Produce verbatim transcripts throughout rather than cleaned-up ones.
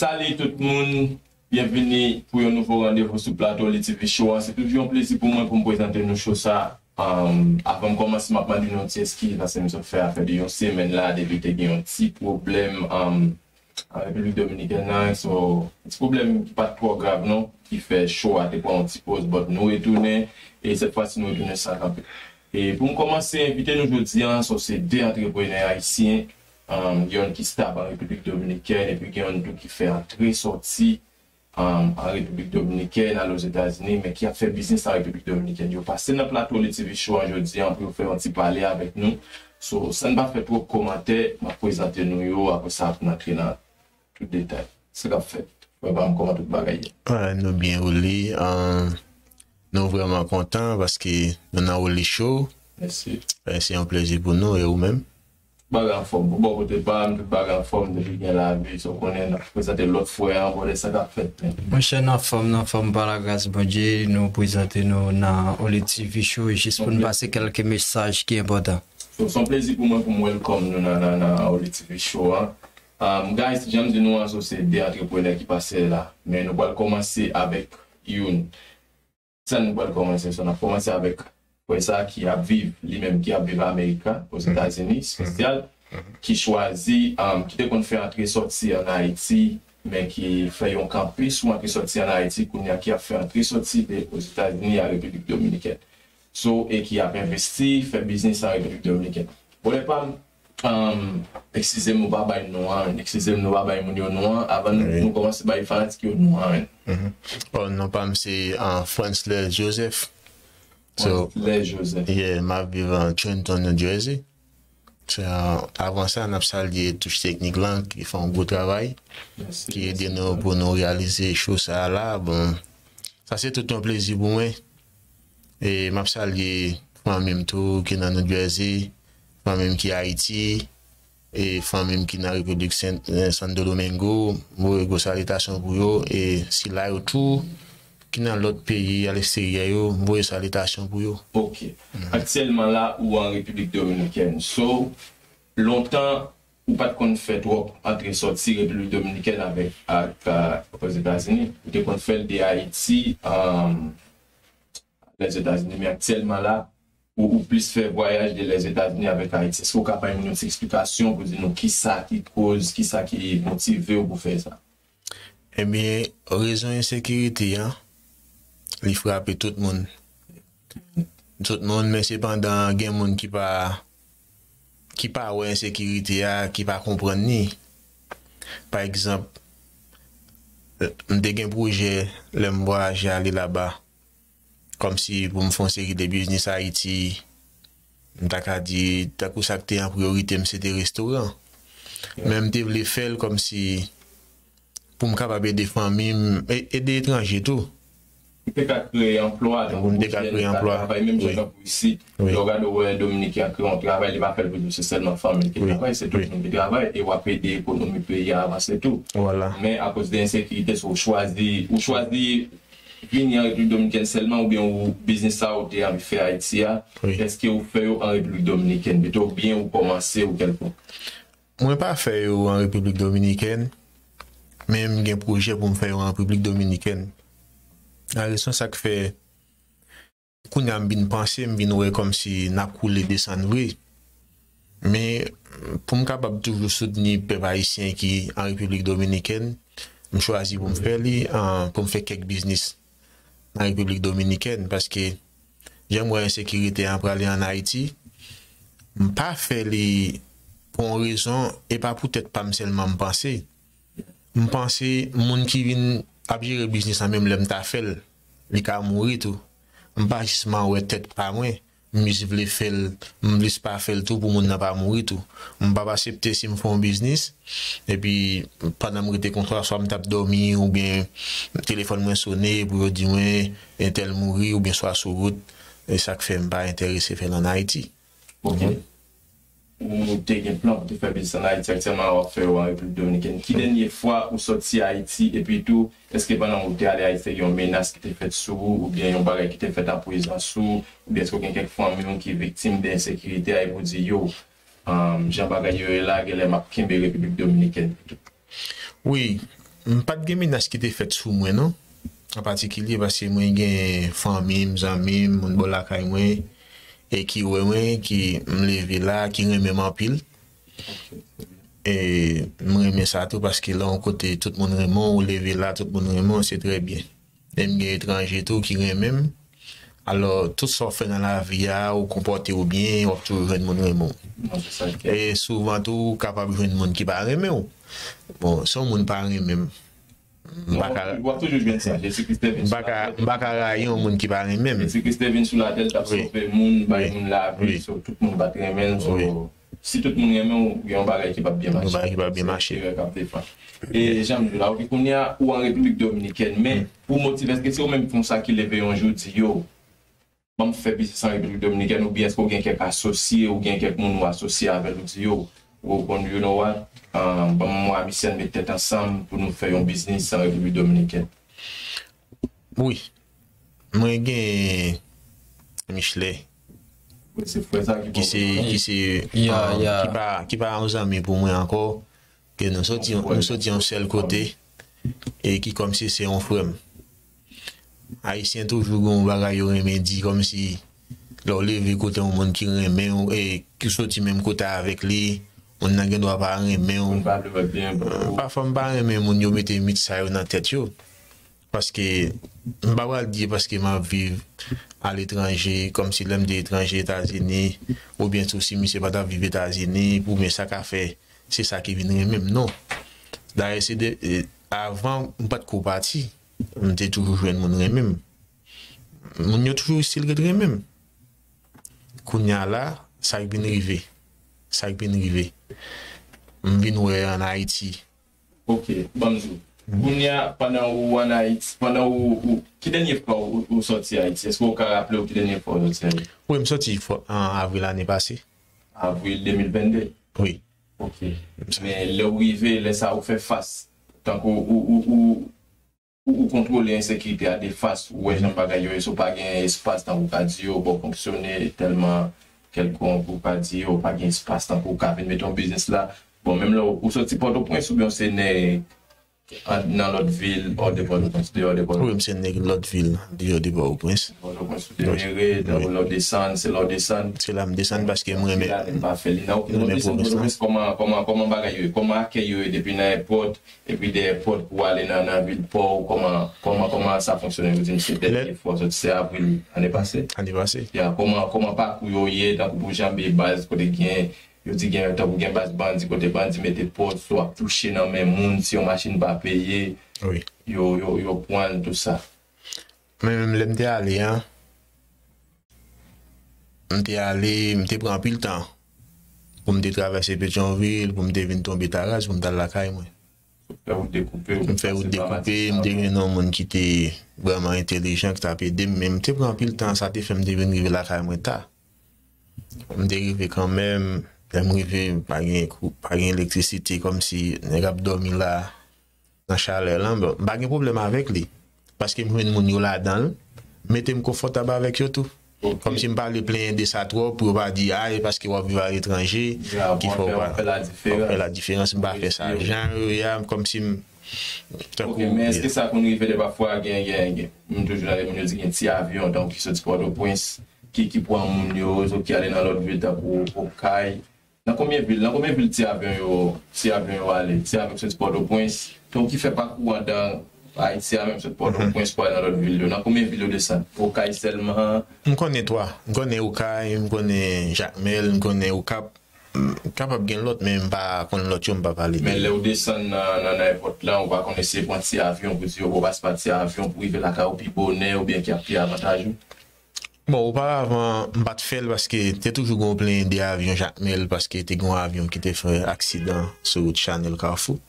Salut tout moun, byenvini pou yon nouvo randevou sou plato Oli T V Show an. Se toujou yon plezi pou mwen pou m prezante nou show sa. Um, avan m kòmanse, m ap mande nou yon ti eskiz paske m sot fè afè de yon semèn la depi te gen yon ti pwoblèm um, an Repiblik Dominikèn nan. So, ti pwoblèm ki pa t twò grav non, ki fè show a te pran yon ti poz, but nou retounen, e sèt fwa si nou retounen san kanpe. E pou m kòmanse, envite nou jodi an, so se de antreprenè ayisyen, um, gen youn ki stab an Repiblik Dominikèn, epi gen youn tou ki fè antre sòti um, an Repiblik Dominikèn, ale Ozetazini, men ki ap fè biznis an Repiblik Dominikèn. Yo pase nan plato Oli T V Show an jodi an pou yo fè yon ti pale avèk nou. So, san n pa fè twòp kòmantè, m ap prezante nou yo, apre sa, n antre nan tout detay. Sa k ap fèt? Frè pa m, kòman tout bagay ye? Ah, nou byen, Oli. Ah, nou vrèman kontan paske nou nan Oli Show. Mèsi. Eh, se yon plezi pou nou, e ou menm? Bagay anfòm. Pou bò kote pa m, tout bagay anfòm depi gen lavi. So, konnen n ap prezante lòt frè an pou wè sa k ap fèt, men. Monchè, n anfòm, n anfòm pa lagras Bondye. Nou prezante nou nan Oli T V Show jis pou n pase kèlke mesaj ki enpòtan. So, se yon plezi pou mwen pou m welcome nou nan, nan, nan Oli T V Show an. Um, guys, jan m di nou an, so, se de antreprenè ki pase la. Men nou pral kòmanse avèk youn. Sa nou pral kòmanse, so n ap kòmanse avèk frè sa ki ap viv, li menm ki ap viv Amerika, Ozetazini, espesyal, ki chwazi, um, ki te konn fè antre sòti an Ayiti, men ki fè yon kanpe sou antre sòti an Ayiti, kounye a ki ap fè antre sòti de Ozetazini a Repiblik Dominikèn. So, e ki ap envesti, fè biznis an Repiblik Dominikèn. Brother pa m, um, eskize m, nou pa bay non an, eskize m, nou pa bay moun yo non an, avan nou, nou kòmanse bay fanatik yo non an. Mhm. Oh, non pa m se uh, Fransley Joseph. So, Fransley Joseph. Yeah, m ap viv an Trenton, New Jersey. So, avan sa, n ap salye Touch Teknik lan ki fè yon gwo travay, ki ede nou pou nou reyalize show sa a la. Bon, sa se tout yon plezi pou mwen. E m ap salye fanmi m tou ki nan New Jersey, fanmi m ki Ayiti, e fanmi m ki nan Repiblik Sen- eh, Santo Domingo. M voye gwo salitasyon pou yo, e sila yo tou ki nan lòt peyi aleksteryè yo, m voye salitasyon pou yo. Ok. Aktyèlman la, ou an Repiblik Dominikèn. So, lontan, ou pa t konn fè twòp antre sòti Repiblik Dominikèn avèk, ak, uh, Ozetazini. Ou te konn fè l de Ayiti, um, Lèzetazini, men aktyèlman la, ou, ou plis fè vwayaj de Lèzetazini avèk Ayiti. Èske w ka bay moun yon ti eksplikasyon pou di nou kisa ki koz, kisa ki motive w pou fè sa? Ebyen, rezon ensekirite an, li frape tout moun. Tout moun, men sepandan, gen moun ki pa, ki pa wè ensekirite a, ki pa konprann li. Pa egzanp, m te gen pwojè lè m vwayaje ale laba. Kòmsi pou m fè yon seri de biznis Ayiti, m ta ka di, tankou sa k te an priyorite m, se te restoran. Men m te vle fè l kòmsi pou m kapab ede fanmi m, e- ede etranje tou. Ou te ka kreye anplwa, tankou pou jèn yo ka travay, menm jan tankou isit, lè w gade w wè Dominiken an kreye yon travay, li pa fè l pou di se sèlman fanmi l ki travay, se tout moun ki travay, e w ap ede ekonomi peyi a avanse tou. Men akoz de ensekirite, so w chwazi, ou chwazi vini an Repiblik Dominikèn sèlman, oubyen ou biznis sa ou te anvi fè Ayiti a, èske ou fè yo an Repiblik Dominikèn pito, oubyen ou kòmanse ou kèlkonk? Mwen pa fè yo an Repiblik Dominikèn, men m gen pwojè pou m fè yo an Repiblik Dominikèn. La rezon sa k fè, kounye a m vin panse, m vin wè kòmsi n ap koule desann vre. Men, pou m kapab toujou soutni pèp ayisyen ki an Repiblik Dominikèn, m chwazi pou m fè li, an, pou m fè kèk biznis nan Repiblik Dominikèn, paske jan m wè ensekirite an prale an Ayiti, m pa fè li pou yon rezon, e pa pou tèt pa m sèlman m panse. M panse moun ki vin ap jere biznis lan menm lè m ta fè l, li ka mouri tou. M pa jis man wè tèt pa mwen, m jis vle fè l, m jis pa fè l tou pou moun nan pa mouri tou. M p ap aksepte si m fè yon biznis, epi pandan m rete kontwòl, swa m t ap dòmi, oubyen telefòn mwen sone pou yo di mwen entèl mouri, oubyen swa sou wout. E sa k fè m pa enterese fè l ann Ayiti. Ok. Ou te gen plan pou te fè biznis ann Ayiti, aktyèlman w ap fè yo an Repiblik Dominikèn. Ki dènye fwa ou sòti Ayiti, epi tou, èske pandan ou te ale Ayiti, te gen yon menas ki te fèt sou ou, oubyen yon bagay ki te fèt an prezans ou, oubyen èske w gen kèk fanmi w ki viktim de ensekirite a, epi w di, yo, um, jan bagay yo ye la, genlè m ap kenbe Repiblik Dominikèn pito? Wi, M pa t gen menas ki te fèt sou mwen, non. An patikilye, paske mwen gen fanmi m, zanmi m, moun bò lakay mwen, e ki wè mwen, ki m leve la, ki renmen m anpil. E m renmen sa tou, paske lè yon kote tout moun renmen w, ou leve la, tout moun renmen w, se trè byen. E m gen etranje tou ki renmen m. Alò, tout sa w fè nan lavi a, ou konpòte w byen, w ap toujou jwenn moun renmen w. Non, se sa k. E souvan tou, ou kapab jwenn moun ki pa renmen w. Bon, si yon moun pa renmen m, m pa ka, w ap toujou jwenn sa. Jezi Kris te vin m pa sou ka, latè. M pa ka rayi yon moun ki pa renmen m. Jezi Kris te vin sou latè, l t ap wi, sove moun, bay wi, moun lavi, wi, so, tout moun pa t renmen l, so, wi, si tout moun renmen w, gen yon bagay ki p ap byen mache. Yon bagay ki p ap byen mache. Se erè k ap defan. E jan m di w la, ok, kounye a, ou an Repiblik Dominikèn, men pou motive, èske se ou menm konsa ki leve yon jou di, yo, ban m fè biznis an Repiblik Dominikèn, oubyen èske w gen kèk asosye, ou gen kèk moun ou asosye avè l, ou di, yo, ou konn, you know what, ah, ban m mwa misye n met tèt ansanm pou nou fè yon biznis an Repiblik Dominikèn? Wi. Mwen gen Michelet, wi, se frè sa ki ki se, ki se, ya, um, ya, ki pa, ki pa yon zanmi pou mwen ankò, ke nou soti, yon frè, nou soti yon sèl kote, e ki kòmsi se yon frè m. Ayisyen toujou gen yon bagay yo renmen di, kòmsi lè w leve kote yon moun ki renmen w, e ki soti menm kote avèk li, moun nan gen dwa pa renmen w. Moun pa vle wè byen pou ou. Pafwa m pa renmen moun yo mete mit sa yo nan tèt yo. Paske m pa pral di paske m ap viv aletranje, kòmsi lè m te etranje Etazini, oubyen tou si misye pa t ap viv Etazini, oubyen sa ka fè se sa ki vin renmen m, non. Dayè, se de, e, avan m pa t ko pati, m te toujou jwenn moun renmen m. Moun yo toujou still ret renmen m. Kounye a la, sa k vin rive. Sa k vin rive. M vin wè ann Ayiti. Ok, ban m di w. Kounye a, pandan ou ann Ayiti, pandan ou, ou, ki dènye fwa ou, ou sòti Ayiti? Èske ou ka raple w ki dènye fwa ou sòti Ayiti? Wi, m sòti fwa, an avril ane pase. Avril de mil vennde? Wi. Ok. Men lè w rive, lè sa ou fè fas, tankou ou, ou, ou, ou, ou kontwole ensekirite a de fas, ou wè jan bagay yo ye, so pa gen espas tankou w ka di yo, bon, fonksyone tèlman kèlkonk, ou ka di yo, pa gen espas tankou w ka vin mete yon biznis la. Bon, menm lè w, ou soti Pòtoprens oubyen w se nèg an, nan lòt vil, hors de Pòtoprens, deyò de Pòtoprens? Wi, m se nèg lòt vil, deyò de Pòtoprens. Pòtoprens ou demere, tankou lè w desann, se la w desann. Se la m desann paske m renmen, m pa fè li nan okenn lòt vil. Kòman, kòman, kòman bagay yo ye? Kòman akèy yo ye depi nan èpòt, epi de èpòt pou ale nan, nan vil pa w? Kòman, kòman, kòman sa fonksyone? Ou di m se dènye fwa w soti, se avril ane pase. Ane pase. Ya, kòman, kòman pakou yo ye, tankou pou janbe baz kote gen Yo di gen, tankou gen baz bandi, kote bandi mete pòs, w ap touche nan men moun, si yon machin pa peye, wi, yo, yo, yo pran l, tou sa. Men menm lè m te ale a, m te ale, m te pran anpil tan pou m te travèse Petyonvil, pou m te vin tonbe Taraz, pou m t al lakay mwen. Fè wout dekoupe, m fè wout dekoupe, m te jwenn yon moun ki te vrèman entelijan, ki t ap ede m, men m te pran anpil tan, sa te fè m te vin rive lakay mwen ta. M te rive kanmenm, lè m rive, pa gen kou, pa gen elektrisite, kòmsi nèg ap dòmi la, nan chalè lan, bon, m pa gen pwoblèm avèk li. Paske m jwenn moun yo ladan l, m mete m konfòtab avèk yo tou. Ok. Kòmsi m pa vle plenyen de sa twòp, pou yo pa di, a, e paske w ap viv aletranje, ki fè w pa, w ap fè la diferans, m pa fè sa. Jan yo ye a, kòmsi m, tankou, ok, men èske sa konn rive de pafwa, gen, gen, gen, m toujou tande moun yo di gen ti avyon, tankou ki soti Pòtoprens, ki, ki pran moun yo, ki ale nan lòt vil tankou Okay. Nan konbyen vil, nan konbyen vil ti avyon yo, ti avyon yo ale? Ti avyon ki soti Pòtoprens, tankou ki fè pakou anndan Ayiti a menm, soti Pòtoprens pou al nan lòt vil yo. Nan konbyen vil yo desann? Okay sèlman? M konnen twa. M konnen Okay, m konnen Jakmèl, m konnen Okap. M kapab gen lòt, men m pa konn lòt yo, m pa pale de yo. Men lè w desann nan, nan, nan èpòt lan, ou pa konnen si se pran ti avyon pou di yo, bon, pase pa ti avyon pou rive lakay ou pi bonè, oubyen ki ap pi avantaj ou? Bon, oparavan, m pa t fè l paske te toujou gen yon plenyen de avyon Jakmèl, paske te gen yon avyon ki te fè aksidan sou wout Chanèl Kafou.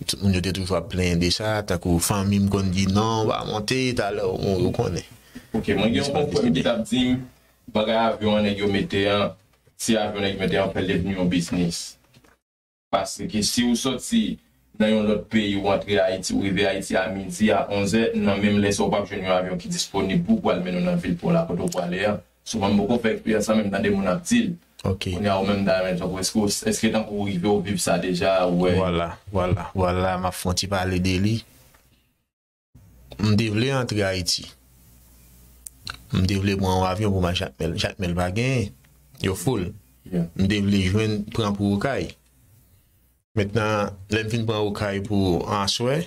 Tout moun yo te toujou ap plenyen de sa, tankou fanmi m konn di, "Non, pa monte, talè w mouri," ou konnen. Ok, mwen gen yon konfrè m ki t ap di m, bagay avyon an nèg yo mete an, ti avyon nèg yo mete an fè l devni yon biznis. Paske si ou sòti nan yon lòt peyi, ou antre Ayiti, ou rive Ayiti a midi, a onzè, nan menm lè sa, ou p ap jwenn yon avyon ki disponib pou, pou al mennen w nan vil pa w la, kote w prale a. Souvan, m poko fè eksperyans sa, men m tande moun ap di l. Ok. Kounye a ou menm ta renmen tankou, èske, èske tankou ou rive ou viv sa deja, ou wè? Vwala, vwala, vwala, m ap fè yon ti pale de li. M te vle antre Ayiti. M te vle pran yon avyon pou m al Jakmèl. Jakmèl pa genyen. Yo full. M te vle jwenn pran pou Okay. Mentnan, lè m fin pran Okay pou aswè,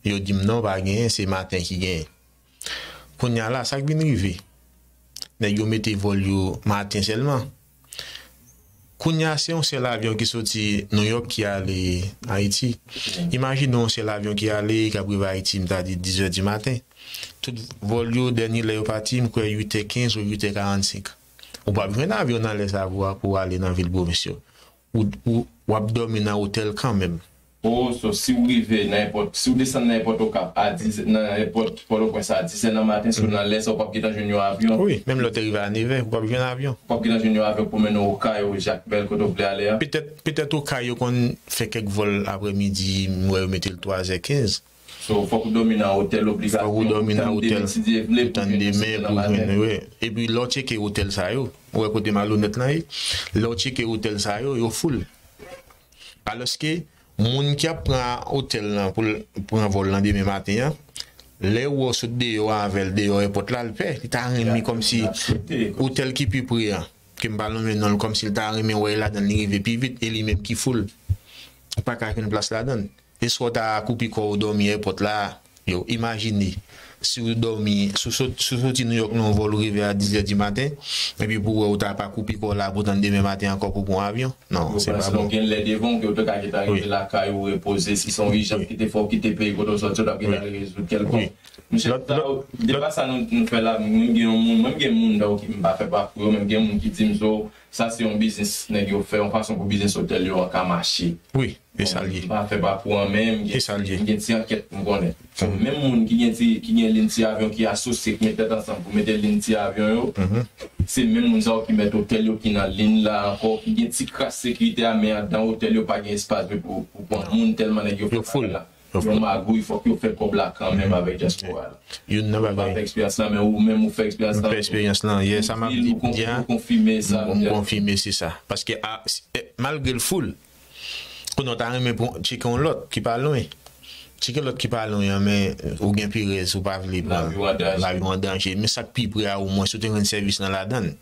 yo di m non, pa genyen, se maten ki genyen. Kounye a la, sa k vin rive? Nèg yo mete vòl yo maten sèlman. Kounye a, se yon sèl avyon ki soti Nouyòk ki ale Ayiti. Imajine yon sèl avyon ki ale, k ap rive Ayiti, m ta di dizè di maten. Tout vòl yo, dènye lè yo pati, m kwè uitè kenz ou uitè karannsenk. Ou p ap jwenn avyon nan lè sa pou, pou ale nan vil pwovens yo. Ou, ou, w ap dòmi nan otèl kanmenm. Oh, so si w rive nan èpòt, si w desann nan èpòt Okap a diz, nan èpòt Pòtoprens a dizè nan maten, so nan lè sa w p ap gentan jwenn yon avyon. Wi, menm lè w te rive a nevè, ou p ap jwenn avyon. Ou p ap gentan jwenn yon avyon pou mennen w Okay ou Jakmèl kote w vle ale a. Petèt, petèt Okay yo konn fè kèk vòl aprèmidi, m wè yo mete l twazè kenz. So, fòk ou dòmi nan otèl obligasyon. Fòk ou dòmi nan otèl. Tann demen pou jwenn, wi. Epi lè w tcheke otèl sa yo, ou wè kote malonèt lan ye? Lè w tcheke otèl sa yo, yo full. Alòske, moun ki ap pran otèl lan pou l pran vòl lan demen maten an, lè w wè w sot deyò avè l, deyò èpòt la, l pè. Li ta renmen kòmsi otèl ki pi pre an, ke m pa nonmen non l, kòmsi l ta renmen wè l ladan l, li rive pi vit, e li menm ki full. Ou pa ka jwenn plas ladan l. E swa w ta koupe kò w dòmi èpòt la, yo, imajine, si w dòmi, si w sot, si w soti Nouyòk nan yon vòl ou rive a dizè di maten, epi pou wè ou ta pa koupe kò w la pou tann demen maten ankò pou pran avyon. Non, se pa bon. Gen lè devan w ke w te ka gentan rive lakay ou repoze, si se yon ijans ki te fè w kite peyi kote w soti, w t ap gentan rezoud kèlkonk. Mesye, depa sa nou, nou fè la, mwen gen yon moun, mwen gen moun dan ki m pa fè pa pou yo, men gen moun ki di m so, sa se yon biznis nèg yo fè, yon fason pou biznis otèl yo an ka mache. Wi, e sa l ye. M pa fè pa pou an, men m gen ti ankèt pou m konnen. So, menm moun ki gen ti, ki gen liy ti avyon ki asosye, ki met tèt ansanm pou mete liy ti avyon yo, se menm moun sa yo ki mèt otèl yo ki nan liy la ankò, ki gen ti kras sekirite a, men anndan otèl yo pa gen espas pou, pou pran moun tèlman nèg yo fè bagay la. Yon magouy, fòk yo fè kòb la kanmenm avèk dyaspora la. Youn nan bagay. Ou pa fè eksperyans lan, men ou menm ou fè eksperyans lan. M fè eksperyans lan, yè, sa m ap di, di a, m konfime se sa. Paske, malgre l full, kounye a w ta renmen tcheke yon lòt ki pa lwen. Tcheke lòt ki pa lwen an, men ou gen pirèz, ou pa vle pran. Lavi w an danje. Men sa k pi pre a, omwen, si w te jwenn sèvis lan ladan l.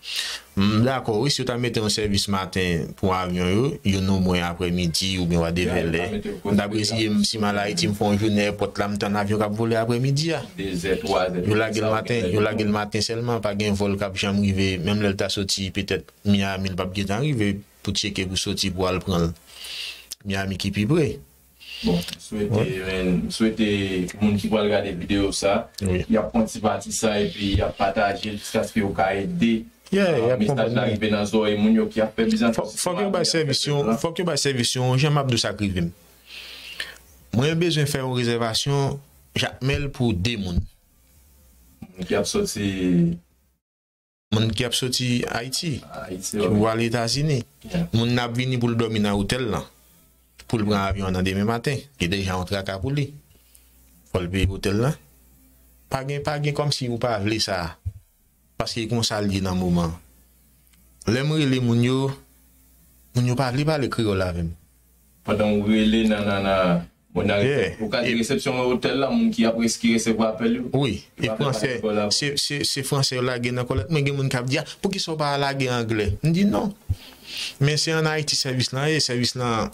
M dakò, wi, si yo ta mete yon sèvis maten pou avyon yo, youn omwen aprèmidi oubyen wadevè lè. M t ap reziye m, si m al Ayiti, m fè yon jounen èpòt la, m tann avyon k ap vole aprèmidi a. Yo lage l maten, yo lage l maten sèlman, pa gen vòl k ap janm rive, menm lè l ta soti petèt Miami, l p ap gentan rive pou tcheke pou soti pou al pran l Miami ki pi pre. Bon, m swete, men, m swete moun ki pral gade videyo sa, y ap pran ti pati sa epi y ap pataje l jiskaske yo ka ede mesaj la rive nan zòrèy moun yo ki ap fè biznis. Fòk yo bay sèvis yo, fòk yo bay sèvis yo, jan m ap di w sa k rive m. Mwen bezwen fè yon rezèvasyon Jakmèl pou de moun. Moun ki ap soti Moun ki ap soti Ayiti, ki pou al Etazini. Moun nan ap vini pou l dòmi nan otèl lan. Pou l pran avyon an nan demen maten. Li deja yon traka pou li. Fò l peye otèl lan. Pa gen, pa gen kòmsi ou pa vle sa. Paske e konsa l ye nan moman an. Lè m rele moun yo, moun yo pa vle pale kreyòl avè m. Pandan w rele nan, nan, nan, bon, nan, ou ka di resepsyon otèl la, moun ki ap res-, ki resevwa apèl yo. Wi, e fransè, se, se, se fransè yo lage nan kòlèt. Men gen moun k ap di, a, poukisa w pa lage anglè? M di non. Men se ann Ayiti sèvis lan ye, sèvis lan,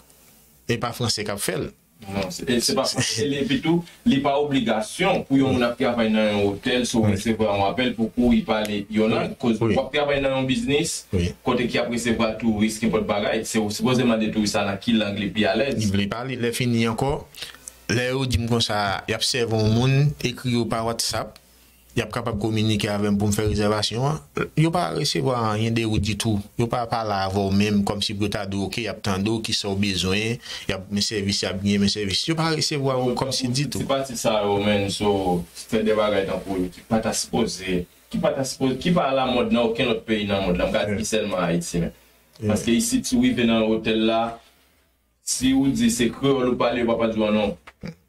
e pa fransè k ap fè l. Non, se, e se pa fransè, epi tou, li pa obligasyon pou yon moun ap travay nan yon otèl, si w resevwa yon apèl, pou kou li pale yon lang, koz w ap travay nan yon biznis, kote ki ap resevwa touris, kenpòt bagay, se ou sipoze mande touris la nan ki lang li pi alèz. Li vle pale, lè fini ankò, lè yo di m konsa, y ap sèvi yon moun, ekri yo pa WhatsApp, y ap kapab kominike avè m pou m fè rezèvasyon an. Yo pa resevwa anyen de ou ditou. Yo pa pale avè w menm, kòmsi pou yo ta di w, oke, y ap tande w, kisa w bezwen, y ap, men sèvis, y ap gen, men sèvis. Yo pa resevwa w kòmsi ditou. Ti pati sa yo, menn, so, fè de bagay tankou ki pa ta sipoze, ki pa ta sipoze, ki pa alamòd nan okenn lòt peyi nan mond lan. M ka di sèlman Ayiti, men. Paske isit, si w rive nan otèl la, si w di se kreyòl ou pale, yo p ap pral di w non.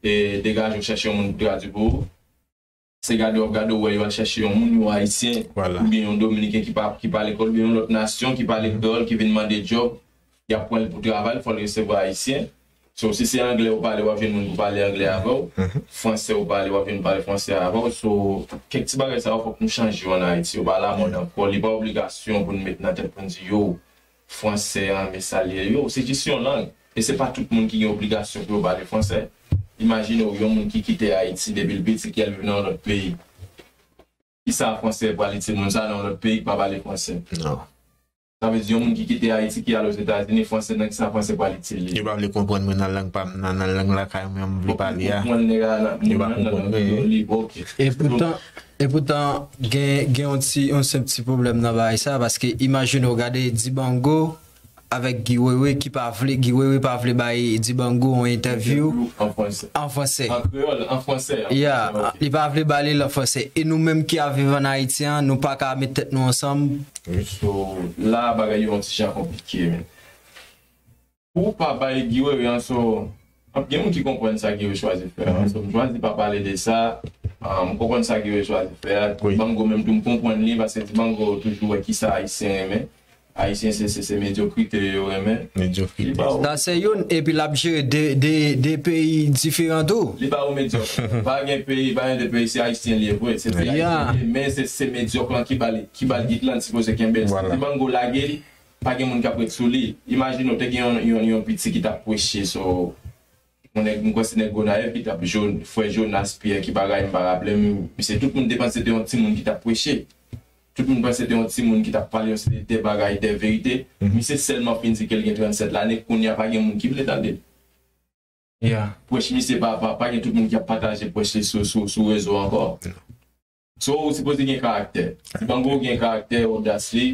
E degaje w chèche yon moun pou tradui pou ou. se gade w ap gade w wè yo al chèche yon moun, yon Ayisyen, Vwala. oubyen yon Dominiken ki pa, ki pale kreyòl, oubyen yon lòt nasyon ki pale kreyòl, ki vin mande djòb, y ap pran l pou travay, fò l resevwa Ayisyen. So, si se anglè ou pale, w ap jwenn moun pou pale anglè avè w. Fransè ou pale, w ap jwenn pale fransè avè w. So, kèk ti bagay sa yo, fòk nou chanje yo ann Ayiti. Yo pa lamòd ankò. Li pa obligasyon pou n met nan tèt pou n di, yo, fransè an, men sa l ye. Yo, se jis yon lang. E se pa tout moun ki gen obligasyon pou yo pale fransè. Imajine w, yon moun ki kite Ayiti depi l piti, ki al viv nan yon lòt peyi. Kisa fransè pral itil moun sa nan yon lòt peyi ki pa pale fransè? Non. Sa vle di, yon moun ki kite Ayiti, ki al Ozetazini, fransè, nan kisa fransè pral itil li? Yo pa vle konprann mwen nan lang pa m, nan, nan lang lakay mwen, m vle pale a. Konprann nèg la nan, Yo pa nan, nan, konprann nan mwen. Li, ok. E poutan, e poutan, gen, gen yon ti, yon senp ti pwoblèm nan bagay sa, paske imajine w gade Dibango avèk Guy Wewe ki pa vle, Guy Wewe pa vle bay Dibango yon entèvyou An fransè. An fransè. An kreyòl, an fransè. An Ya, fransè, ok. Li pa vle ba li l an fransè. E nou menm ki ap viv ann Ayiti an, nou pa ka met tèt nou ansanm. So, la, bagay yo yon ti jan konplike, men. Pou w pa bay Guy Wewe an, so, gen moun ki konprann sa Guy Wewe chwazi fè an. So, m chwazi pa pale de sa. Ah, m konprann sa Guy Wewe chwazi fè a. Wi. Dibango menm tou, m konprann li, paske Dibango toujou wè kisa Ayisyen renmen. Ayisyen, se, se, se medyokrite yo renmen. Medyokrite. Li ba ou, Sa se youn, epi l ap jere de, de, de peyi diferan tou. li ba ou medyòk. Pa gen peyi, pa gen de peyi, se Ayisyen li ye vre. Se peyi Ya. Ayisyen li ye, men se, se medyòk lan ki ba li, ki ba l git lan, li sipoze kenbe l. Vwala. Si Dibango lage li, pa gen moun k ap ret sou li. Imajine w te gen yon, yon, yon piti ki t ap preche, so, yon nèg, m kwè se nèg Gonayiv ki t ap Jo-, frè Jonas Pierre ki bagay, m pa raple m, misye, tout moun te panse se te yon timoun ki t ap preche. Tout moun panse se te yon timoun ki t ap pale yon seri de bagay, de verite. Misye sèlman fin di ke l gen trannsèt lane, kounye a pa gen moun ki vle tande l. Ya. Prèch misye pa, pa, pa gen tout moun ki ap pataje prèch li sou, sou, sou rezo ankò. So, ou sipoze gen karaktè. Dibango gen karaktè, odas li,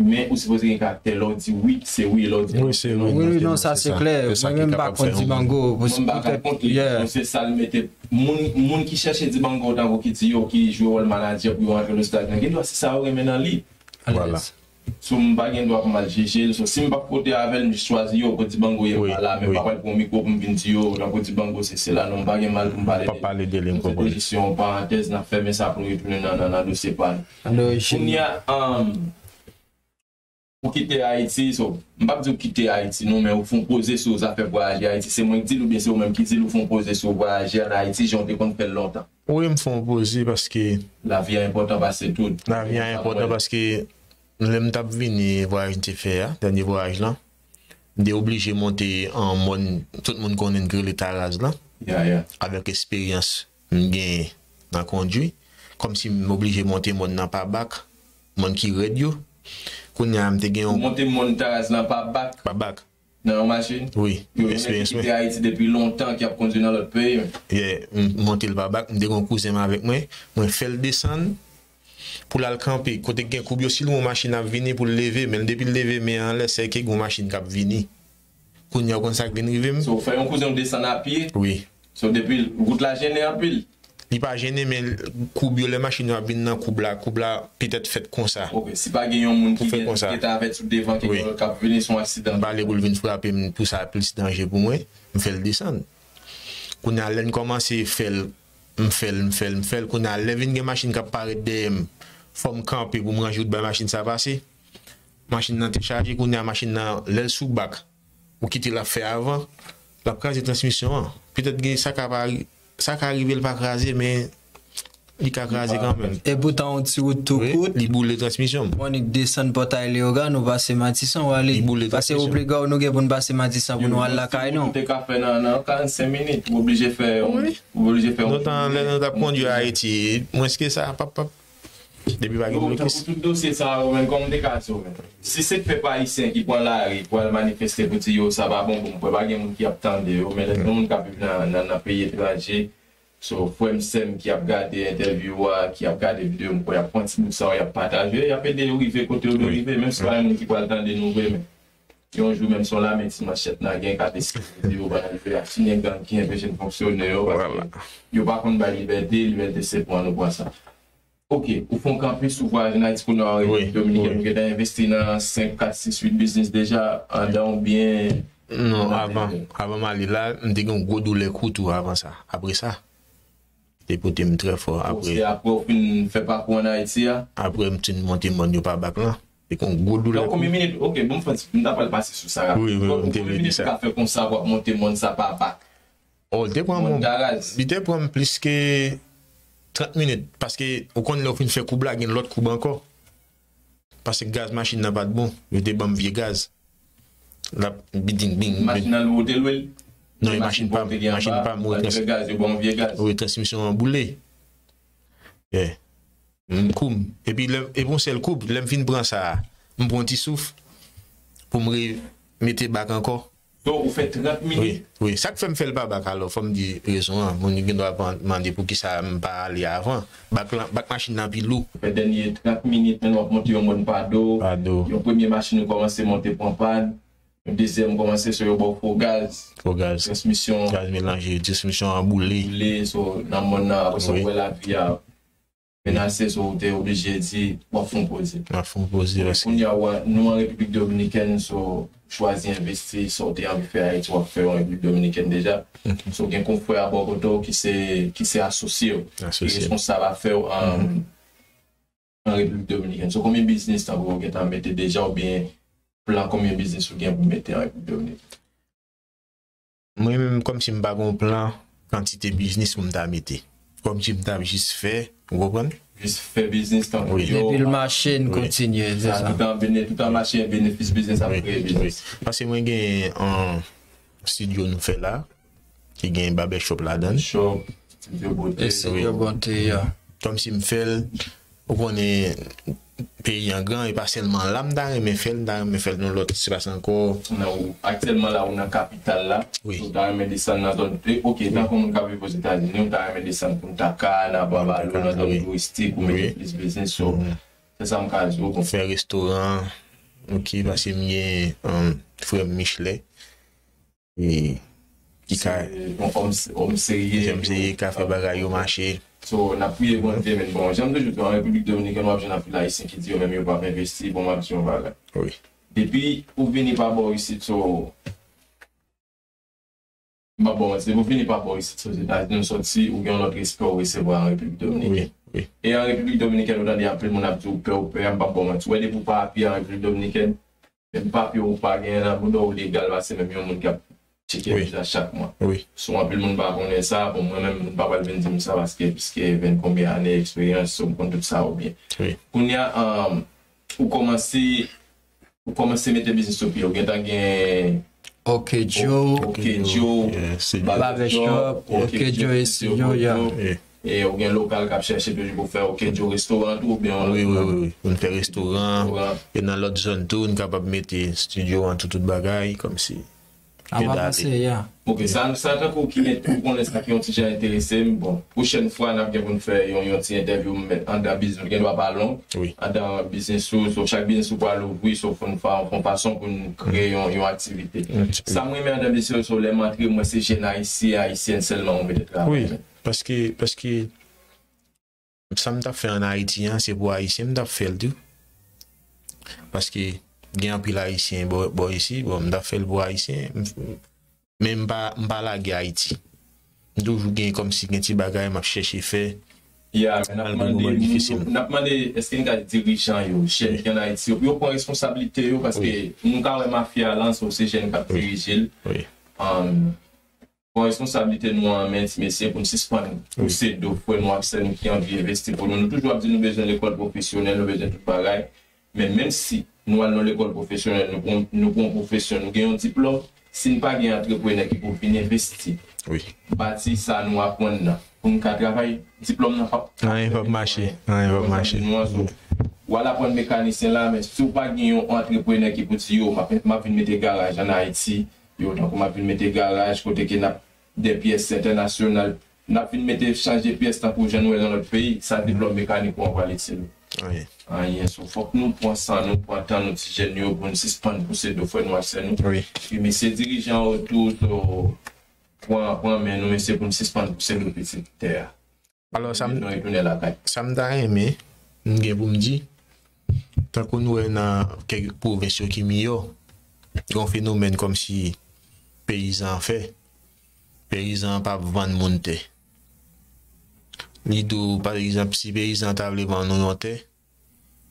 men ou sipoze gen karaktè. Lè w di wi, se wi, lè w di Wi, se wi. Wi, wi, non, sa se klè. Se sa Mwen ki menm pa kapab kont fè yon Dibango. Mwen m pa ka kont li. Yeah. Mwen se sa l mete. Moun, moun ki chèche Dibango tankou ki di yo, ki jwe wòl manadjè pou yo rantre nan stad lan, gen dwa se sa yo renmen nan li. Vwala. So, m pa gen dwa pou m al jije l. So, si m p ap pote avè l, m jis chwazi yo, pou Dibango ye Wi, pa la, men wi. Pa pral pran mikwo pou m vin di yo, tankou Dibango se sela, non, m pa gen mal pou m pale Pa de pale de li, m Se konprann. jis yon parantèz, n ap fèmen sa pou n retounen nan, nan, nan dosye pa nou. Alò, Jim, Kounye a, um, ou kite Ayiti, so, m p ap di w kite Ayiti, non, men ou fè yon poze sou zafè vwayaje Ayiti. Se mwen ki di l oubyen se ou menm ki di l ou fè yon poze sou vwayaje ann Ayiti, jan w te konn fè l lontan? Wi, m fè yon poze paske Lavi a enpòtan pase tout. lavi a enpòtan paske lè m t ap vini vwayaj m te fè a, dènye vwayaj lan, m te oblije monte an mòn tout moun konnen k rele Taraz lan, Ya, ya. avèk esperyans m gen nan kondwi, kòmsi m oblije monte mòn nan pa bak, mòn ki rèd yo. Kounye a m te gen Ou yon monte mòn Taraz lan pa bak, pa bak. Nan yon machin? Wi, Yo, yon nèg eksperyans ki mwen. Kite Ayiti depi lontan, ki ap kondwi nan lòt peyi, men. Yeah, m monte l pa bak, m te gen yon kouzen m avèk mwen, mwen fè l desann pou l al kanpe. Kote k gen koub yo, si l wè yon machin ap vini pou l leve men l, depi l leve men an anlè, sèke gen yon machin k ap vini. Kounye a, ou konn sa k vin rive m? So, ou fè yon kouzen w desann a pye? Wi. So, depi wout la jennen anpil? Li pa jennen, men koub yo, lè machin yo ap vin nan koub la, koub la petèt fèt konsa. Ok, si pa gen yon moun ki Pou fè gen konsa. Ki ta avèt sou devan ki Wi. K ap vini, se yon aksidan. M pa vle pou l vin frape m, pou sa plis danje pou mwen, m fè l desann. Kounye a, lè n kòmanse fè l, m fè l, m fè l, m fè l. Kounye a, lè vin gen machin k ap parèt dèyè m, fò m kanpe pou m ranje wout bay machin sa pase. Machin nan te chaje, kounye a, machin nan, lè l sou bak, ou kite l ap fè avan, l ap kraze transmisyon an. Petèt gen sa ka pa ri-, sa ka rive l pa kraze, men li ka kraze kanmenm. E poutan yon ti wout tou Wi, kout, li boule transmisyon m. Monique desann Pòtay Leyogàn, nou pase Matisan, ou ale. Li boule Pase transmisyon. Obligao, nou gen pou n pase Matisan pou nou al lakay nou. Ou te ka fè nan, nan karannsenk minit, ou oblije fè, ou oblije fè. Nou tan lè nou t ap kondwi Ayiti, mwens ke sa, pap, pap. Depi pa gen Yo, blokis. Tankou tout dosye sa yo, men, kòm m te ka di w, men, si se pèp ayisyen ki pran lari pou al manifeste pou di yo sa pa bon pou m, pa gen moun ki ap tande yo, men lè se moun k ap viv nan, nan, nan peyi etranje, so, frè m, sè m ki ap gade entèvyou a, ki ap gade videyo, m kwè y ap pran ti bout sa yo, y ap pataje, y ap ede yo rive kote yo dwe Wi. Rive, menm si pa gen moun ki pral tande nou vre, men yon jou, menm si yon lame ti manchèt nan gen, k ap eskize yo, ba yo fè a, si gen gang ki anpeche n fonksyone yo, paske Vwala. Yo pa konn bay libète, libète se pran, nou pran sa. Ok, ou fè yon kanpe sou vwayaj ann Ayiti kounye a, Wi, Repiblik Dominikèn, wi. Ou gentan envesti nan senk, kat, sis, uit biznis deja, andan oubyen? Non, Andan avan, deja. Avan m ale la, m te gen yon gwo doulè kou tou avan sa. Apre sa, te pote m trè fò. Apre, se apre w fin fè pakou ann Ayiti a? Apre m fin monte mòn yo pa bak lan. Se kon gwo doulè. Nan konbyen minit? Ok, bon, m fè, m ta pral pase sou sa rapid. Wi, wi, wi, m te vle di sa. Konbyen minit ou ka fè konsa pou w ap monte mòn sa pa bak? Oh, li te pran mwen, li te pran m plis ke trant minit, paske ou konn lè w fin fè koub la, gen lòt koub ankò. Paske gaz machin nan pa t bon, yo te ban m vye gaz. L ap biding bing. Machin nan lwe w te lwe l? Non, e machin pa m, machin pa m, wi, trans-, gaz, yo ban w vye gaz. Wi, transmisyon an boule. Yeah. M koum. Epi lè, epi yon sèl koub, lè m fin pran sa a, m pran yon ti souf pou m re-, mete bak ankò. So, ou fè trant minit? Wi, wi. Sa k fè m fè l pa bak alò, fò m di rezon an. Moun yo gen dwa pa mande poukisa m pa ale avan. Bak lan, bak machin nan pi lou. Ou fè dènye trant minit, men w ap monte yon mòn pa do. Pa do. Yon premye machin ou kòmanse monte pran pàn. Yon dezyèm kòmanse, so yo ba w fo gaz. Fo gaz. Transmisyon. Gaz melanje, transmisyon an boule. Boule, so nan mòn nan, apre sa, wi, ou wè lavi a menase, so ou te oblije di, w ap fè yon poze. W ap fè yon poze, paske kounye a, w a, nou an Repiblik Dominikèn, so, chwazi envesti, sa w te anvi fè Ayiti, w ap fè an Repiblik Dominikèn deja. Mhm. So, gen konfrè a bò kote w ki se, ki se asosye w, ki, asosye, responsab afè w an, mhm, an Repiblik Dominikèn. So, konbyen biznis tankou w gentan mete deja oubyen plan konbyen biznis ou gen pou mete an Repiblik Dominikèn? Mwen menm, kòmsi m pa gen yon plan kantite biznis pou m ta mete. Kòmsi m t ap jis fè, ou konprann? Jis fè biznis tankou yo. Wi. Depi l mache, n kontinye, se sa. Tout an bene-, tout an mache, benefis biznis ap kreye biznis. Wi, wi. Paske mwen gen yon estidyo nou fè la, ki gen barbershop ladan l. Barbershop, estidyo bote. Estidyo bote, ya. Kòmsi m fè l, ou konnen, peyi an gran, e pa sèlman la m ta renmen fè l, m ta renmen fè l nan lòt espas ankò. Non, ou, aktyèlman la, ou nan kapital la. Wi. Ou ta renmen desann nan zòn, e, ok, tankou moun k ap viv Ozetazini, ou ta renmen desann Punta Cana, Bwa Balo, nan zòn touristik, ou mete plis biznis, so, se sa m ka di w, bon. Fè restoran, ok, paske m gen, um, frè m Michelet. E ki ka... Se yon òm, òm serye. Òm serye, ka fè bagay yo mache. So, n ap priye Bondye, men bon, jan m toujou di, an Repiblik Dominikèn, w ap jwenn anpil Ayisyen ki di yo menm yo p ap envesti, bon, m ap di yon bagay. Wi. Depi ou vini pa bò isit, so, m p ap ba w manti, depi ou vini pa bò isit, so, Ozetazini, ou sòti, ou gen yon lòt respè ou resevwa an Repiblik Dominikèn. Wi, wi. E an Repiblik Dominikèn, ou tande anpil moun ap di ou pè, ou pè, m p ap ba w manti. Ou wè, depi ou pa apiye an Repiblik Dominikèn, menm papye ou pa genyen nan bouda w legal pase menm yon moun k ap tcheke viza chak mwa. Wi. So, anpil moun pa konnen sa, bon, mwen menm, moun pa pral vin di m sa paske, piske ven konbyen ane eksperyans, so, m konn tout sa yo byen. Wi. Kounye a, um, ou kòmanse, ou kòmanse mete biznis sou pye, ou gentan gen Ok Joe, Ok Joe, yeah, studio. Barbershop, Ok Joe Studio, yeah. Yeah. E ou gen lokal k ap chèche toujou pou fè Ok Joe restoran tou, oubyen... Wi, wi, wi, wi. Pou n fè restoran. Restoran. E nan lòt zòn tou, n kapab mete estidyo an tou, tout bagay, kòmsi. Ap avanse, ya. Ok, sa, sa tankou ki ent-, ou konnen sa ki yon ti jan enterese m. Bon, pwochèn fwa, n ap gen pou n fè yon, yon ti entèvyou, m mèt anndan biznis, gen dwa pa long. Wi. Anndan biznis ou, so chak biznis ou pral ouvri, so fò n fè yon fason pou n kreye yon, yon aktivite. Sa m renmen anndan biznis yo, so lè m antre, m wè se jèn ayisyen, ayisyèn sèlman ou mete travay. Wi. Paske, paske sa m t ap fè ann Ayiti an, se pou Ayisyen m t ap fè l tou. Paske gen anpil Ayisyen bò, bò isi, bon, m t ap fè l pou Ayisyen. M, men m pa, m pa lage Ayiti. M toujou gen kòmsi gen ti bagay m ap chèche fè. Ya, men n ap mande moun yo, n ap mande, èske n ka di dirijan yo, jèn ki ann Ayiti yo, pou yo pran responsablite yo, paske nou ka wè mafya lan, so se jèn k ap dirije l. Wi. Um, Pran responsablite nou an men, ti mesye, pou n sispann pouse do frè nou ak sè nou ki anvi envesti pou nou. Nou toujou ap di nou bezwen lekòl pwofesyonèl, nou bezwen tout bagay. Men menm si nou al nan lekòl pwofesyonèl, nou pran, nou pran yon pwofesyon, nou gen yon diplòm, si n pa gen antreprenè ki pou vin envesti, bati sa nou aprann nan, pou n ka travay, diplòm nan p ap... Anyen p ap mache, anyen p ap mache. Nou an, so, w al aprann mekanisyen la, men si w pa gen yon antreprenè ki pou di, yo, m ap, m ap vin mete garaj ann Ayiti, yo, tankou m ap vin mete garaj kote ke n ap de pyès entènasyonal, n ap vin mete chanje pyès tankou jan nou wè nan lòt peyi, sa diplòm mekanik ou an pral itil ou? Anyen. Anyen. So, fòk nou pran san nou, pran tan nou, ti jèn yo, pou n sispann pouse do frè nou ak sè nou. Wi. Epi mesye dirijan yo tou, so, pran, pran men nou, mesye, pou n sispann pouse do pitit tè a. Alò, sa m, sa m ta renmen, m gen pou m di, tankou nou wè nan kèk pwovens yo ki miyò, gen yon fenomèn kòmsi peyizan an fè. Peyizan an p ap vann moun tè. Li di w, pa egzanp, si peyizan ta vle vann ou yon tè,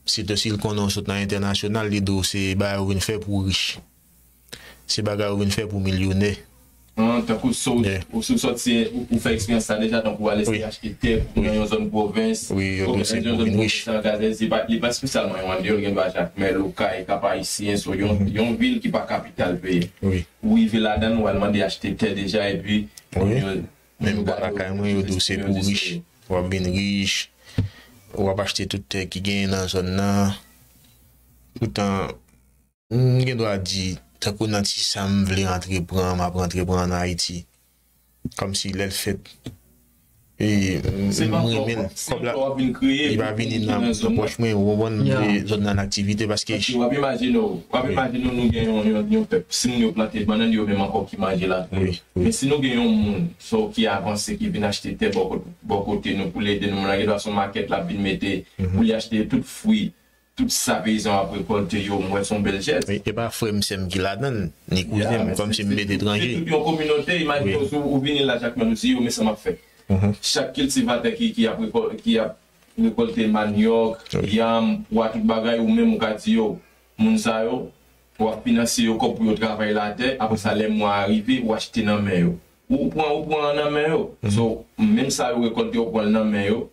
sitou si l konnen w sot nan entènasyonal, li di w se bagay ou vin fè pou w rich. Se bagay ou vin fè pou w milyonè. An, tankou si w, si w sòti, ou, ou fè eksperyans sa deja, tankou w al eseye achte tè nan yon zòn pwovens, Wi, yo di w se pou w vin rich. Li pa espesyalman yon andeyò, gen dwa Jakmèl, Okay, Kap Ayisyen, so yon, yon vil ki pa kapital peyi. Wi. Ou rive ladan l, ou al mande achte tè deja, epi Wi. Menm bò lakay mwen, yo di w se pou w rich, w ap vin rich, w ap achte tout tè ki genyen nan zòn nan. Poutan, m gen dwa di, tankou nan ti sa m vle antreprann, m ap antreprann ann Ayiti. Kòmsi lè l fèt, e, m renmen l. Kòb la, li pa vini nan pòch mwen, ou konprann, m vle zòn nan aktivite, paske. W ap imajine w, w ap imajine w, nou gen yon, yon, yon pèp. Si moun yo plante bannann, yo menm ankò ki manje lakay yo. Men si nou gen yon moun, sa w ki avanse, ki vin achte tè bò kot-, bò kote nou pou l ede nou, moun nan gen dwa se yon makèt l ap vin mete, pou li achte tout fwi, tout sa peyizan ap rekòlte yo, m wè se yon bèl jès. Wi, e pa frè m, sè m ki ladan l, ni kouzen m, kòmsi m met etranje. Se tout yon kominote, imajine w, si w vini la Jakmèl, ou di yo, men sa m ap fè. Chak kiltivatè ki, ki ap rekò-, ki ap rekòlte manyòk, yanm, pwa, tout bagay, ou menm ou ka di yo, moun sa yo, w ap finanse yo kòb pou yo travay latè, apre sa lè mwa a rive, ou achte nan men yo. Ou pran, ou pran nan men yo. So, menm sa yo rekòlte, ou pran l nan men yo.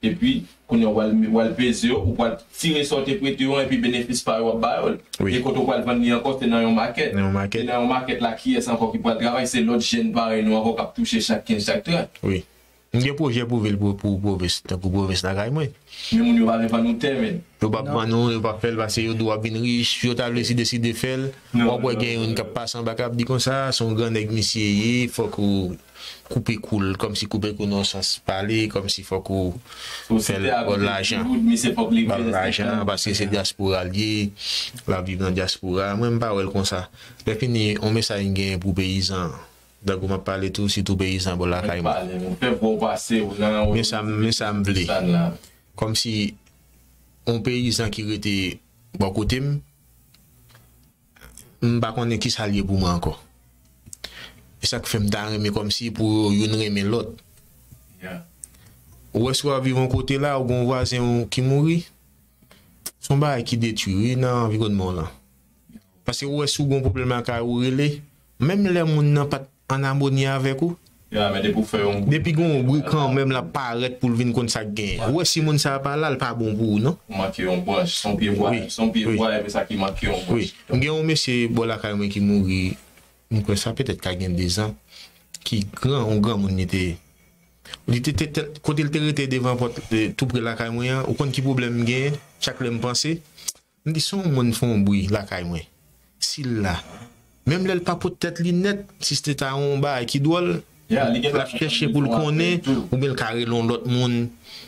Epi, kounye a, w al, w al peze yo, ou pral tire sa w te prete yo an, epi benefis pa yo w ap ba yo l. E kote w pral vann li ankò, se nan yon makèt. Se nan yon makèt la, kiyès ankò ki pral travay? Se lòt jèn parèy nou ankò k ap touche chak kenz, chak trant. Wi. M gen pwojè pou vil, pou, pou pwovens, tankou pwovens lakay mwen. Men moun yo pa vle vann nou tè, men. Yo p ap vann nou, yo p ap fè l, paske yo di w ap vin rich. Si yo ta vle si deside fè l, w ap wè gen youn k ap pase anba k ap di konsa, se yon gran nèg misye ye, fòk ou koupe kou l, kòmsi koupe kou nan sans pale, kòmsi fòk ou fè l ba w lajan. Ba l lajan, paske se dyaspora l ye, l ap viv nan dyaspora. Mwen, m pa wè l konsa. Lè fini, yon mesaj m gen pou peyizan. Tankou m ap pale tou, sitou peyizan bò lakay mwen. Men sa, men sa m vle. Kòmsi yon peyizan ki rete bò kote m, m pa konnen kisa l ye pou mwen ankò. E sa k fè m ta renmen kòmsi pou youn renmen lòt. Ou wè si w ap viv yon kote la, ou gen yon vwazen w ki mouri, se yon bagay ki detwi wi nan anviwònman w lan. Paske ou wè si w gen yon pwoblèm lakay ou, ou rele, menm lè moun nan pa t an amoni avèk ou, depi gen yon bri kanmenm l ap parèt pou l vin konn sa k genyen. Ou wè si moun sa a pa la, l pa bon pou ou non. Ou manke yon branch, se yon pye bwa, se yon pye bwa epi sa ki manke yon branch. M gen yon mesye bò lakay mwen ki mouri, m kwè sa petèt ka gen dezan, ki gran, yon granmoun li te. Li te, te, te, kote l te rete devan pòt, eh, tou pre lakay mwen an, ou konn ki pwoblèm m genyen? Chak lè m panse, m di, si yon moun fè yon bri lakay mwen, si l la, menm lè l pa pot tèt li nèt, si se te ta yon bagay ki dwòl, l ap chèche pou l konnen, oubyen l ka rele yon lòt moun.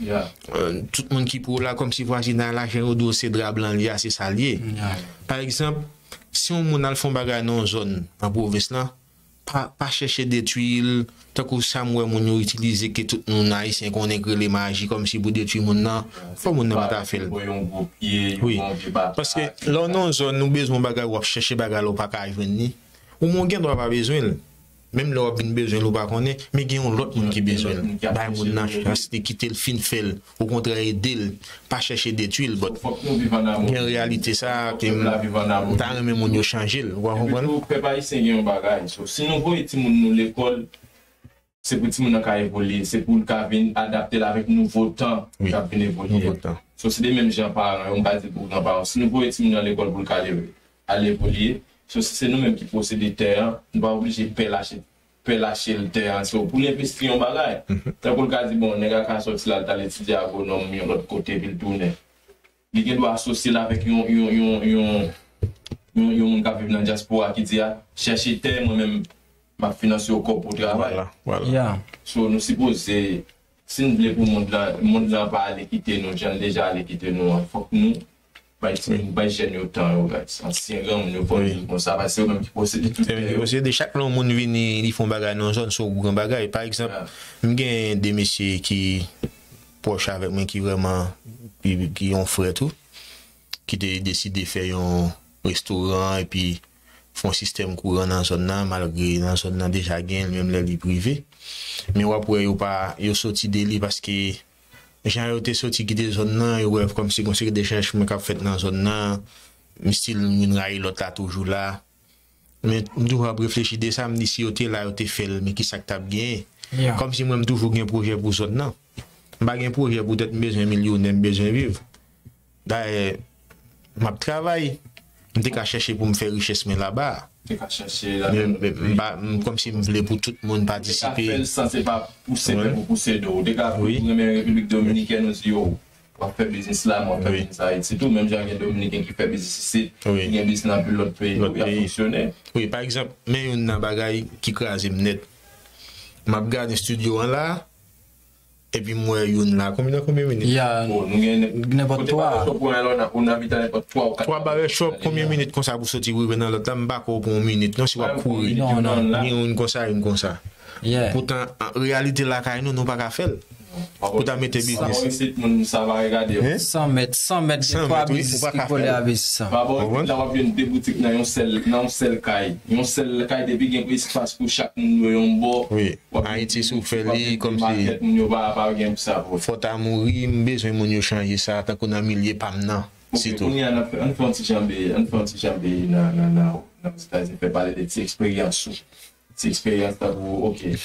Eh, tout moun ki pou la, kòmsi vwazinay la, jan yo di w se dra blan li a, se sa l ye. Pa egzanp, si yon moun al fè yon bagay nan yon zòn, nan pwovens lan, pa, pa chèche detwi l, tankou sa m wè moun yo itilize ke tout moun ayisyen konnen k rele maji kòmsi pou detwi moun nan, fò moun nan pa ta fè l. Wi. Paske lè w nan yon zòn, ou bezwen yon bagay, w ap chèche bagay la, ou pa ka jwenn li. Ou menm w gen dwa pa bezwen l. Menm lè w ap vin bezwen l, ou pa konnen, men gen yon lòt moun ki bezwen l. Bay moun nan chans li kite l fin fè l. Okontrè, ede l, pa chèche detwi l, but gen reyalite sa a ke m ta renmen moun yo chanje l, ou konprann? Epi tou, pèp ayisyen gen yon bagay, so, si nou voye timoun nou lekòl, se pou timoun nan ka evolye, se pou l ka vin adapte l avèk nouvo tan k ap vin evolye. So, se de menm jan paran yo, m pa di pou granparan, si nou voye timoun nan lekòl pou l ka leve, al evolye, so, si se nou menm ki posede tè an, nou pa oblije pè lache pè lache l tè an. So, pou l envesti yon bagay, tankou l ka di, bon, nèg la ka sòti la, l t al etidye agwonòm yon lòt kote, epi l tounen. Li gen dwa asosye l avèk yon, yon, yon, yon, yon, yon moun k ap viv nan dyaspora ki di, a, chèche tè, mwen menm, m ap finanse w kòb pou w travay. So, nou sipoze, si n vle pou mond lan, mond lan pa ale kite nou, jan l deja ale kite nou an, fòk nou bay timoun, bay jèn yo tan yo, guys. Ansyen granmoun yo fò di l konsa, paske se yo menm ki posede tout tè yo. Se yo menm ki posede. Chak lè yon moun vini, li fè yon bagay nan yon zòn, se yon gran bagay. Pa egzanp, m gen de mesye ki pwòch avèk mwen, ki vrèman, ki, ki yon frè tou, ki te deside fè yon restoran, epi fè yon sistèm kouran nan zòn nan, malgre nan zòn nan deja gen l, menm lè li prive. Men w ap wè yo pa, yo soti de li paske jan yo te soti kite zòn nan, yo wè kòmsi gon seri de chanjman k ap fèt nan zòn nan, m still youn rayi lòt la toujou la. Men m toujou ap reflechi de sa, m di si yo te la, yo te fè l, men ki sa k t ap genyen? Kòmsi mwen m toujou gen pwojè pou zòn nan. M pa gen pwojè poutèt m bezwen milyonè, m bezwen viv. Dayè, m ap travay. M te ka chèche pou m fè richès mwen laba a. Te ka chèche la. Men, men, m pa, m, kòmsi m vle pou tout moun patisipe. Ou te ka fè l san se pa pouse pèp ou pouse do. Ou te ka, wi, ou renmen Repiblik Dominikèn, ou di yo, w ap fè biznis la, mwen ap fè biznis Ayiti tou. Menm jan gen Dominiken ki fè biznis isit, ki gen biznis nan anpil lòt peyi tou, y ap fonksyone. Wi, pa egzanp, men youn nan bagay ki kraze m nèt. M ap gade estidyo an la, epi m wè youn la. Konbyen nan konbyen minit? Ya, nenpòt twa. Twa barbershop, konbyen minit konsa pou soti rive nan lòt la? M pa kwè w pran yon minit, non, si w ap kouri. Gen youn konsa, youn konsa. Poutan, an reyalite lakay nou, nou pa ka fè l. Pou ta mete biznis. Isit, moun sa va regade yo. San mèt, san mèt, gen twa biznis ki kole avè sa. Baba, w ap jwenn de boutik nan yon sèl, nan yon sèl kay. Yon sèl kay, depi gen espas pou chak moun dwe yon bò. Wi. Ayiti, si w fè li kòmsi fò ta mouri, m bezwen moun yo chanje sa, tankou nan milye pa m nan, sitou. Kounye a, n ap fè, ann fè yon ti janbe, ann fè yon ti janbe nan, nan, nan, nan Ozetazini, fè pale de ti eksperyans ou. Ti eksperyans tankou, oke.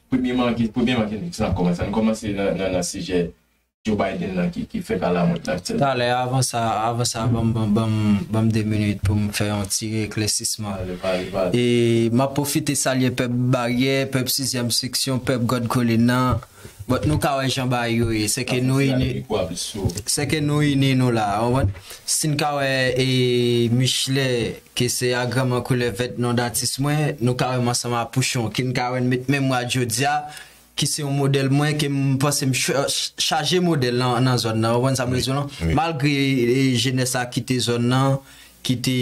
Premyèman, ki, premyèman, ki n ap kòmanse? Ann kòmanse nan, nan, nan sijè Joe Biden nan ki, ki fèk alamòd la aktyèlman. Talè, avan sa, avan sa, ban m, ban m, ban m, ban m de minit pou m fè yon ti eklèsisman. E m ap pwofite salye pèp Baryè, pèp sizyèm seksyon, pèp Gòd Kolin nan. But nou ka wè jan bagay yo ye. Se ke nou ini, se ke nou ini nou la. Si n ka wè e Michelet, ke se a granman koulè vèt non datis mwen, nou ka wè m ansanm a Pouchon, ke n ka wè n met menm rad jodi a, ki se yon modèl mwen ke m panse m ch-, ch-, chaje modèl nan, nan zòn nan. Ou konprann sa m vle di w lan? Malgre e, jenès la kite zòn nan, kite,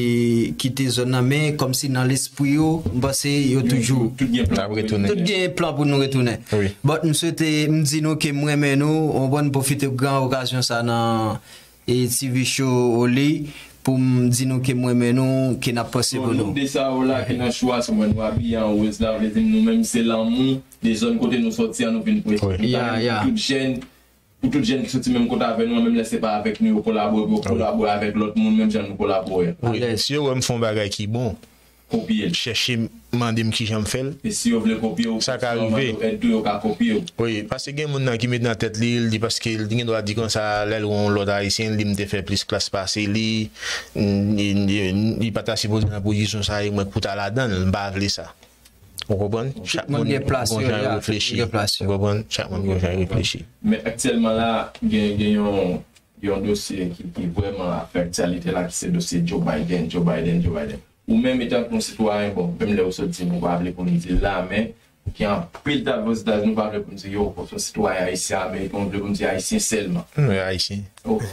kite zòn nan, men kòmsi nan lespri yo, m panse yo toujou, tout gen plan pou nou retounen. But m swete, m di nou ke m renmen nou, ou konprann, pwofite gran okazyon sa nan e T V Show Oli pou m di nou ke m renmen nou, ke n ap panse pou nou. Nou de sa yo la ki nan show a, sou mwen nou abiye an woz la, vle di nou menm se lanmou de zòn kote nou sòti an nou vin prete. Pou tout jèn, pou tout jèn ki soti menm kote avè nou, menm lè se pa avèk nou yo kolabore, pou yo kolabore avèk lòt moun, menm jan nou kolabore. Wi, si yo wè m fè yon bagay ki bon, kopye l. Chèche mande m kijan m fè l. E si yo vle kopye w, sa ka rive. Yo èd tou, yo ka kopye w. Wi, paske gen moun nan ki met nan tèt li, li paske li gen dwa di konsa, lè l wè yon lòt ayisyen, li m te fè plis klas pase li, li, li, li pa ta sipoze nan pozisyon sa, e mwen k pou ta ladan l, m pa vle sa. Ou konprann? Chak moun gen jan yo reflechi. Ou konprann? Chak moun gen jan yo reflechi. Men aktyèlman la, gen, gen yon, yon dosye ki, ki vrèman ap fè aktyalite la, ki se dosye Joe Biden, Joe Biden, Joe Biden. Ou menm, etanke yon sitwayen, bon, menm lè ou sot di m ou pa vle pou n di l la, men gen anpil ta Ozetazini, ou pa vle pou n di yo, ou se yon sitwayen ayisyen, ameriken, ou vle pou n di ayisyen sèlman. Wi, ayisyen. Ok.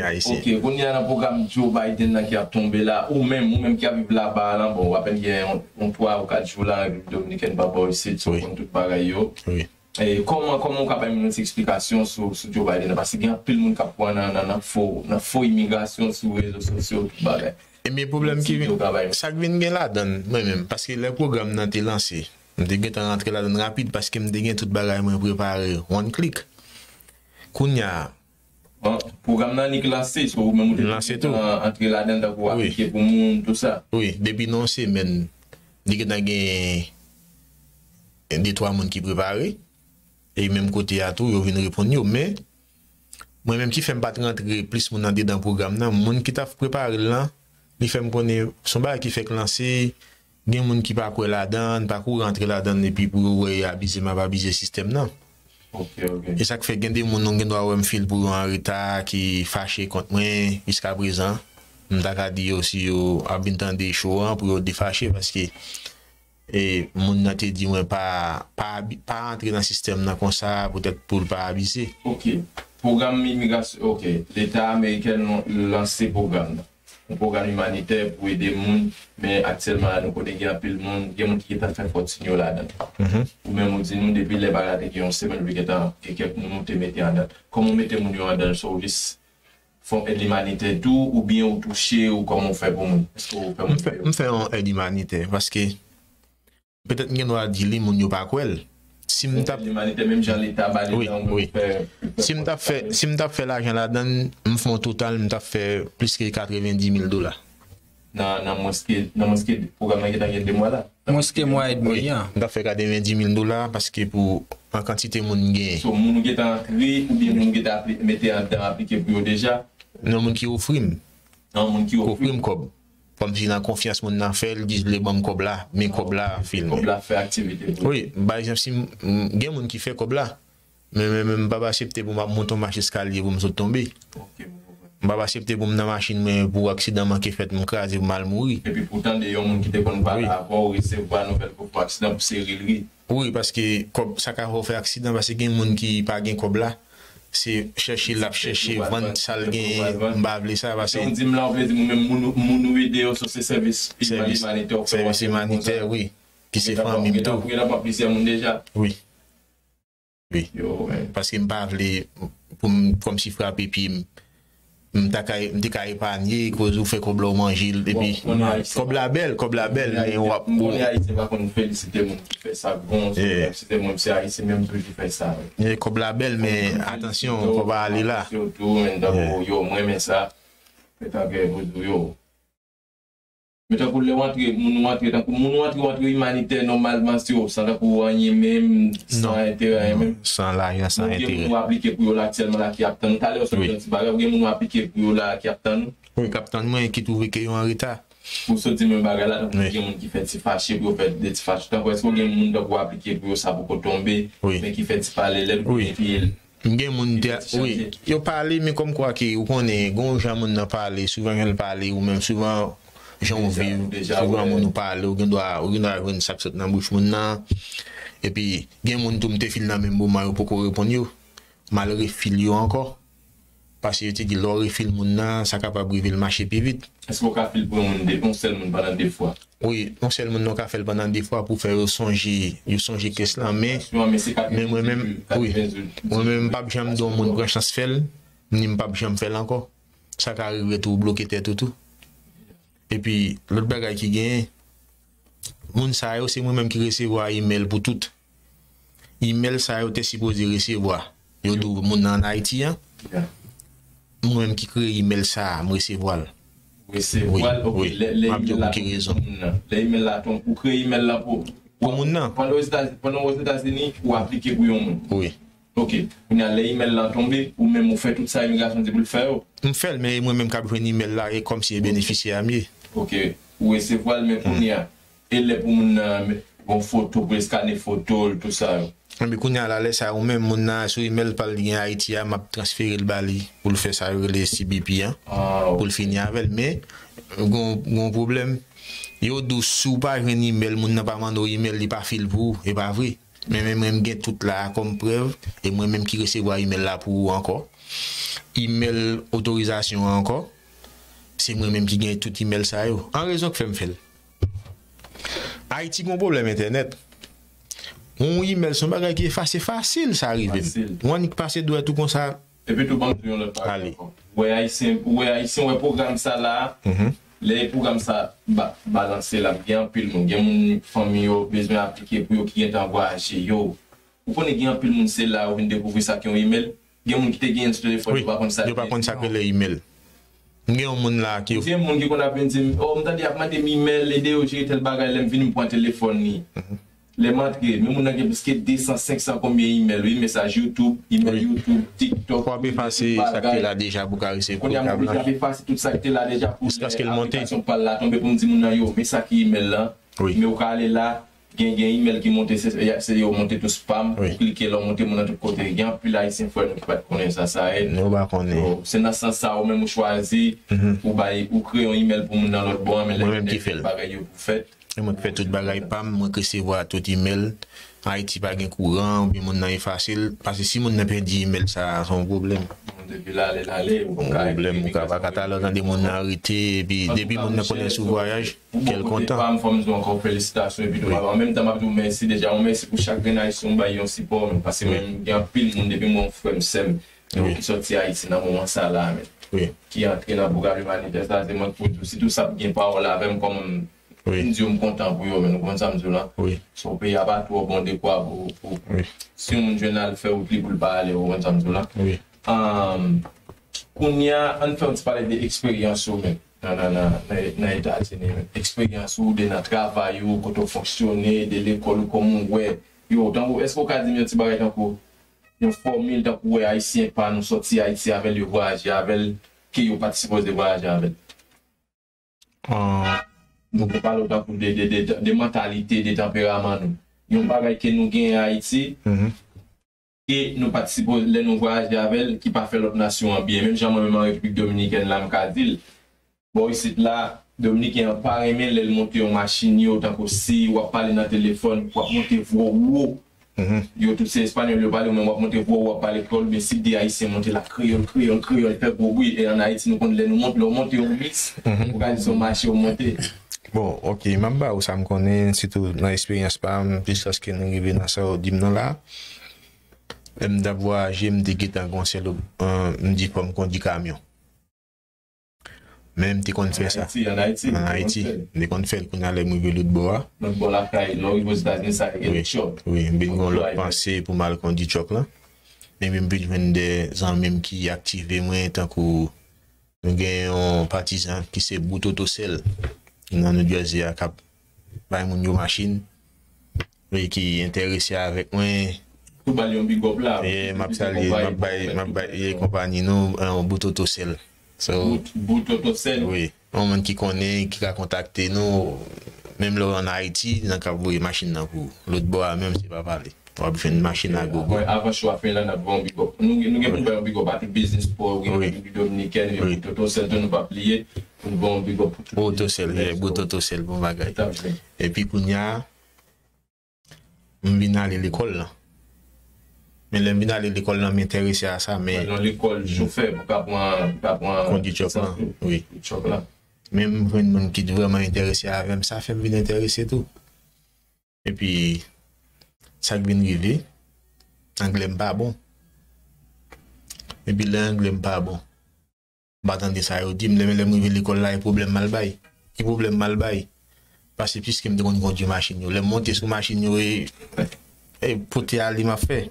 Ayisyen. Ok, kounye a nan pwogram Joe Biden nan ki ap tonbe la, ou menm, ou menm ki ap viv laba a lan, bon, w apèn gen yon, yon twa ou kat jou la, Repiblik Dominikèn pa bò isit, so w konn tout bagay yo. Wi. E, kòman, kòman w ka bay moun yon ti eksplikasyon sou, sou Joe Biden nan? Paske gen anpil moun k ap pran nan, nan, nan fo, nan fo imigrasyon sou rezo sosyo, tout bagay. Ebyen, pwoblèm ki vin, sa k vin gen ladan l, mwen menm, paske lè pwogram nan te lanse, m te gentan rantre ladan l rapid paske m te gen tout bagay mwen prepare, one click. Kounye a, bon, pwogram nan annik lanse, so ou menm ou te gentan antre ladan l, tankou aplike pou moun, tou sa. Wi, depi nan yon semèn, li gentan gen de twa moun ki prepare. E menm kote a tou, yo vin reponn yo. Men, mwen menm ki fè m pa t rantre plis moun andedan pwogram nan, moun ki t ap prepare l lan, li fè m konnen se yon bagay ki fèk lanse, gen moun ki pa kwè ladan l, pa kouri antre ladan l, epi pou yo wè e abize m ap abize sistèm nan. Ok, ok. E sa k fè gen de moun nou gen dwa wè m fil pou yo an reta, ki fache kont mwen, jiskaprezan. M ta ka di yo si yo ap vin tande show an, pou yo defache, paske e moun nan te di mwen pa, pa abi-, pa antre nan sistèm nan konsa, poutèt pou l pa abize. Ok. Pwogram imigrasyon, ok. Leta ameriken lanse pwogram nan. Yon pwogram imanitè pou ede moun, men aktyèlman la nou konnen gen anpil moun, gen moun ki gentan fè fòtin yo ladan l. Ou menm ou di nou depi lè bagay la te gen yon semèn, ou te gentan gen kèk moun ou te mete andan l. Kòman w mete moun yo andan l, se w jis fè yon èd imanitè tou, oubyen ou touche, ou kòman ou fè pou moun? Èske ou fè moun peye? M fè yon èd imanitè, paske petèt m gen dwa di li, moun yo pa kwè l. Si m t ap, èd imanitè, menm jan Leta ba li wi, tan, ou wi, fè, si m t ap fè, si m t ap fè lajan ladan l, m fè yon total, m t ap fè plis ke katrevenndimil dola. Nan, nan mwens ke, nan mwens ke pwogram nan gentan gen de mwa la. Mwens ke mwa edmi an. M t ap fè katrevenndimil dola paske pou an kantite moun m genyen. So, moun ou gentan antre oubyen moun ou gentan apli-, mete anndan aplike pou yo deja? Non, moun ki ofri m. Non, moun ki ofri m kòb. Kòmsi nan konfyans moun nan fè, l di, "Vle ban m kòb la, men kòb la, fil mwen." Kòb la fè aktivite pou li. Wi, pa egzanp, si m, m, gen moun ki fè kòb la, men, men, men m p ap aksepte pou m ap monte yon mach eskalye pou m sot tonbe. Ok, m konprann. M p ap aksepte pou m nan machin mwen, pou aksidan manke fèt, m kraze, pou m al mouri. Epi poutan, de yon moun ki te konn pale avè w, resevwa nouvèl pou fè aksidan pou seri l ri. Wi, paske kòb, sa ka fè w fè aksidan, paske gen moun ki pa gen kòb la, se chèche l ap chèche vann sa l genyen, m pa vle sa, paske jan w di m la, ou vle di m ou menm moun, moun ou ede yo, so se sèvis imanitè ou fè, sèvis imanitè, wi, ki se fanmi m tou. Ou gentan pran plizyè moun deja? Wi. Wi. Yo, men. Paske m pa vle pou m kòmsi frape pye m. M ta ka, m te ka epanye, koz ou fè kòb la ou manje l, epi kòb la bèl, kòb la bèl, men w ap, m konnen Ayisyen pa konn felisite moun ki fè sa, bon, felisite moun, se Ayisyen menm tou ki fè sa. Kòb la bèl, men atansyon, fò pa ale la. Yo tou, men tankou yo, m renmen sa. Men tankou yo, Men tankou lè w antre, moun ou antre, tankou moun ou antre, ou antre imanitè nòmalman, si w san tankou anyen menm, san enterè, anyen menm. San lajan, san enterè. Ou gen moun ou aplike pou yo la aktyèlman la ki ap tann ou. Talè w sot di yon ti bagay, ou gen moun ou aplike pou yo la ki ap tann ou. Wi, k ap tann mwen, ki twouve ke yo an reta. Ou sot di menm bagay la, tankou gen moun ki fè ti fache pou yo fè de ti fache. Tankou èske w gen moun tankou w aplike pou yo sa poko tonbe, men ki fè ti pale lèd, epi M gen moun te, wi, yo pale, men kòmkwa ke ou konnen, gon jan moun nan pale, souvan jan l pale, ou menm souvan jan w viv, souvan moun ou pale, ou gen dwa, ou gen dwa jwenn sa k sot nan bouch moun nan. Epi, gen moun tou m te fil nan menm moman, yo poko reponn yo. M al refil yo ankò. Paske yo te di lè w refil moun nan, sa kapab rive l mache pi vit. Èske w ka fil pou yon moun de, yon sèl moun pandan de fwa? Wi, yon sèl moun nan w ka fè l pandan de fwa pou fè yo sonje, yo sonje kès lan, men, men mwen menm, wi, mwen menm m p ap janm di yon moun pran chans fè l, ni m p ap janm fè l ankò. Sa ka rive tou ou bloke tèt ou tou. Epi, lòt bagay ki genyen, moun sa yo, se mwen menm ki resevwa imèl pou tout. Imèl sa yo te sipoze resevwa. Yo di w moun nan ann Ayiti an. Mwen menm ki kreye imèl sa a, m resevwa l. Resevwa l, ok. Wi, m ap di w pou ki rezon. Lè imèl la tonbe, ou kreye imèl la pou, pou moun nan. Pandan Ozetazini, ou aplike pou yon moun. Wi. Ok. Kounye a, lè imèl la tonbe, ou menm ou fè tout sa imigrasyon di pou l fè yo. M fè l, men e mwen menm k ap jwenn imèl la, e kòmsi e benefisyè a m ye. Ok. Ou resevwa l, men kounye a, e lè pou moun nan gen yon foto, pou eskane foto l, tout sa yo. Anben, kounye a la, lè sa a, ou menm, moun nan sou imèl pa l li gen Ayiti a, m ap transfere l ba li pou l fè sa yo rele C B P an, pou l fini avè l. Men, gon, gon pwoblèm. Yo di w, si w pa jwenn imèl, moun nan pa mande w imèl, li pa fil pou ou. E pa vre. Men, men mwen, m gen tout la a kòm prèv, e mwen menm ki resevwa imèl la pou ou ankò. Imèl otorizasyon an ankò, se mwen menm ki gen tout imèl sa yo. An rezon k fè m fè l. Ayiti gon pwoblèm entènèt. Yon imèl se yon bagay ki efase fasil, sa rive m. Fasil. Ou annik pase dwèt ou konsa. Epi tou, ban m di w yon lòt bagay ankò. Ou wè Ayisyen, ou wè Ayisyen, ou wè pwogram sa la a, lè pwogram sa ba, balanse la, gen anpil moun, gen moun fanmi yo bezwen aplike pou yo ki gentan vwayaje yo. Ou konnen gen anpil moun se la yo vin dekouvri sa k yon imèl. Gen moun ki te genyen l sou telefòn, yo pa konn sa k rele imèl. M gen yon moun la ki. Gen moun ki konn ap vin di m, "Oh, m tande y ap mande m imèl, ede yo jere tèl bagay," lè m vini m pran telefòn li. Lè m antre, men moun nan gen plis ke de san, senk san konbyen imèl, wi, mesaj YouTube, imèl YouTube, TikTok, tout bagay. Fò w ap efase sa k te la deja pou w ka resevwa pwogram la. Kounye a, m oblije ap efase tout sa k te la deja pou lè aplikasyon pa l la tonbe pou m di moun nan, "Yo, men sa ki imèl lan." Men ou ka ale la, Gen, gen imèl ki monte, se, se yo monte tou spam, ou klike la, ou monte moun nan tout kote. Gen anpil Ayisyen frè nou ki pa t konnen sa, sa ede. Nou pa konnen. Se nan sans sa, ou menm ou chwazi, ou bay, ou kreye yon imèl pou moun nan lòt bò an, men lè bagay yo pou fèt. E mwen ki fè tout bagay pa m, mwen k resevwa tout imèl. Ayiti pa gen kouran, oubyen moun nan efase l. Paske si moun nan pèdi imèl sa a, se yon pwoblèm. Depi l ale, l ale, ou pa ka. Yon pwoblèm, ou ka pa ka talè w tande moun nan rete, epi depi moun nan konnen sou vwayaj. Kèl kontan. Bò kote pa m, fò m di w ankò felisitasyon, epi tou, an menm tan, m ap di w mèsi deja, yon mèsi pou chak grenn Ayisyen ou bay yon sipò, men, paske mwen menm, gen anpil moun, depi m wè yon frè m, sè m, Yo ki sòti Ayiti nan moman sa la, men. Ki antre nan pwogram imanitè sa, se mwen k pou di w, sitou sa k gen pawòl avè m, kòman m di yo m kontan pou yo, men ou konn sa m di w la. So, peyi a pa twò bon dekwa pou, pou, si yon moun jwenn al fè wout li pou l pa ale, ou konn sa m di w la. Kounye a, ann fè yon ti pale de eksperyans ou menm nan, nan, nan, nan, nan Etazini menm. Eksperyans ou, de nan travay ou, kote w fonksyone, de lekòl ou, kòman w wè yo. Tankou, èske w ka di m yon ti bagay tankou yon fòmil, tankou w wè Ayisyen pa nou sòti Ayiti avè l, yo vwayaje avè l, ke yo pa t sipoze vwayaje avè l? Nou te pale w tankou de, de, de, de mantalite, de tanperaman nou. Yon bagay ke nou genyen Ayiti, ke nou pa t sipoze, lè nou vwayaje avè l, ki pa fè lòt nasyon an byen. Menm jan mwen menm an Repiblik Dominikèn la, m ka di l, bò isit la, Dominiken an pa renmen lè l monte yon machin yo, tankou si w ap pale nan telefòn, w ap monte vwa w wo. Yo tout se espanyòl yo pale, ou menm w ap monte vwa w, w ap pale kreyòl, men si de Ayisyen monte la, kreyòl, kreyòl, kreyòl, fè gwo bri, e ann Ayiti, nou konn lè nou monte, lè w monte yon bis, ou ka di se yon mache w monte. Bon, ok, m ap ba ou sa m konnen, sitou nan eksperyans pa m, jiskaske nou rive nan sa w di m nan la. Lè m t ap vwayaje, m te gentan gen yon sèl ob-, euh, m di fò m kondi kamyon. Men m te konn fè sa. Ann Ayiti, ann Ayiti, m te konn fè l. M te konn fè l kounye a lè m rive lòt bò a. Lòt bò lakay, lè w rive Ozetazini, sa gen tchòk. Wi, m vin gen yon lòt panse pou m al kondi tchòk lan. Epi m vin jwenn de zanmi m ki aktive mwen, tankou nou gen yon patizan ki se Bout Otosèl, ki nan New Jersey a, k ap bay moun yo machin, e ki enterese avèk mwen. Tou ba l yon big up la. Yeah, m ap salye, m ap bay, m ap bay, yeah, konpayi nou, euh, Bout Otosèl. So, Bout, Bout Otosèl. Wi. Yon moun ki konnen, ki ka kontakte nou, menm lè w ann Ayiti, nan k ap voye machin nan pou ou. Lòt bò a menm, se pa pale. W ap jwenn machin a gogo. Avan, avan show a fini la, n ap ba yon big up. Nou, nou gen pou ba yon big up a tout biznis pa w, gen Repiblik Dominikèn, gen Bout Otosèl tou, nou p ap bliye. Pou n ba yon big up pou tout biznis. Bout Otosèl, yeah, Bout Otosèl, bon bagay. Epi kounye a, m vin ale lekòl lan. Men lè m vin ale lekòl lan, m enterese a sa, men... Nan lekòl chofè pou ka pran, pou ka pran... Kondi tchòk lan, wi. Tchòk la. Men m jwenn moun ki t vrèman enterese avè m, sa fè m vin enterese tou. Epi, sa k vin rive, anglè m pa bon. Epi lè anglè m pa bon, m pa tande sa yo di m, lè, lè m rive lekòl la, e pwoblèm m al bay. Ki pwoblèm m al bay? Paske piske m te konn kondui machin yo, lè m monte sou machin yo, e, e pote ale m ap fè.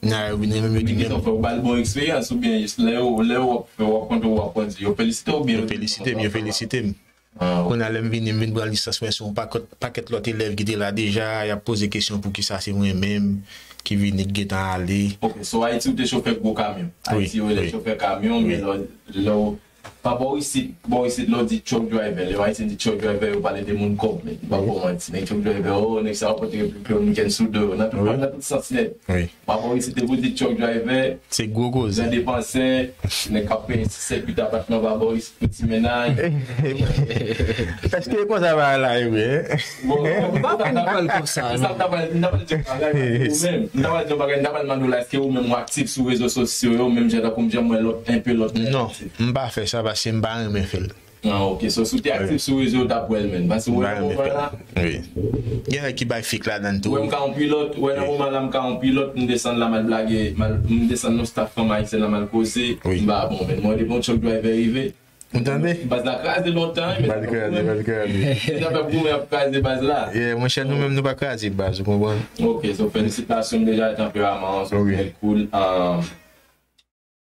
Nan yo vin renmen m, yo di m. Ou ba l bon eksperyans oubyen jis lè yo, lè yo ap fè, w ap kontre, w ap kondi, yo felisite w oubyen yo felisite m, yo felisite m. Kounye a lè m vini, m vin pran lisans mwen sou yon pakèt, pakèt lòt elèv ki te la deja, y ap poze kesyon poukisa se mwen menm ki vini, ki gentan ale. Ok, so Ayiti ou te chofè gwo kamyon. Ayiti yo rele chofè kamyon, men lè, lè w pa bò isit, bò isit lè w di truck driver, lè Ayisyen di truck driver, yo pale de moun kòb, men m p ap ba w manti, men truck driver, oh, nèg sa yo pote Repiblik Dominikèn sou do yo, nan tout, nan tout sans nèt. Pa bò isit, te pou di truck driver, se gwo koze. Gran depansè, nèg k ap peye sis sèt uit apatman pa bò isit pou ti mennaj. Èske e konsa bagay la ye vre? Bon, m pa fè n ap pale konsa, non. M ta pral, m ta pral di yon bagay, ou menm, m ta pral di yon bagay, m ta pral mande w la, èske ou menm ou aktif sou rezo sosyo yo, menm jan tankou m, jan m wè lòt, enpe lòt nèg aktif? Non, m pa fè sa paske m pa renmen fè l. Ah, ok. So, si w te aktif sou rezo, w t ap wè l, menm. Paske w wè nan moman la. Wi. Gen nèg ki bay fake ladan tou. Ou wè m ka yon pilòt, ou wè nan moman la m ka yon pilòt, m desann la m al blage, m al, m desann yon staff fanm ayisyèn la m al koze, m pa bon, menm. Mwen, depi yon truck driver rive, m tande. Baz la kraze lontan, wi, men baz kraze, baz kraze. Deja fè goumen ap kraze baz la. Yeah, monchè, nou menm nou pa kraze baz, ou konprann? Ok, so felisitasyon deja tanperaman an, so trè cool. Um,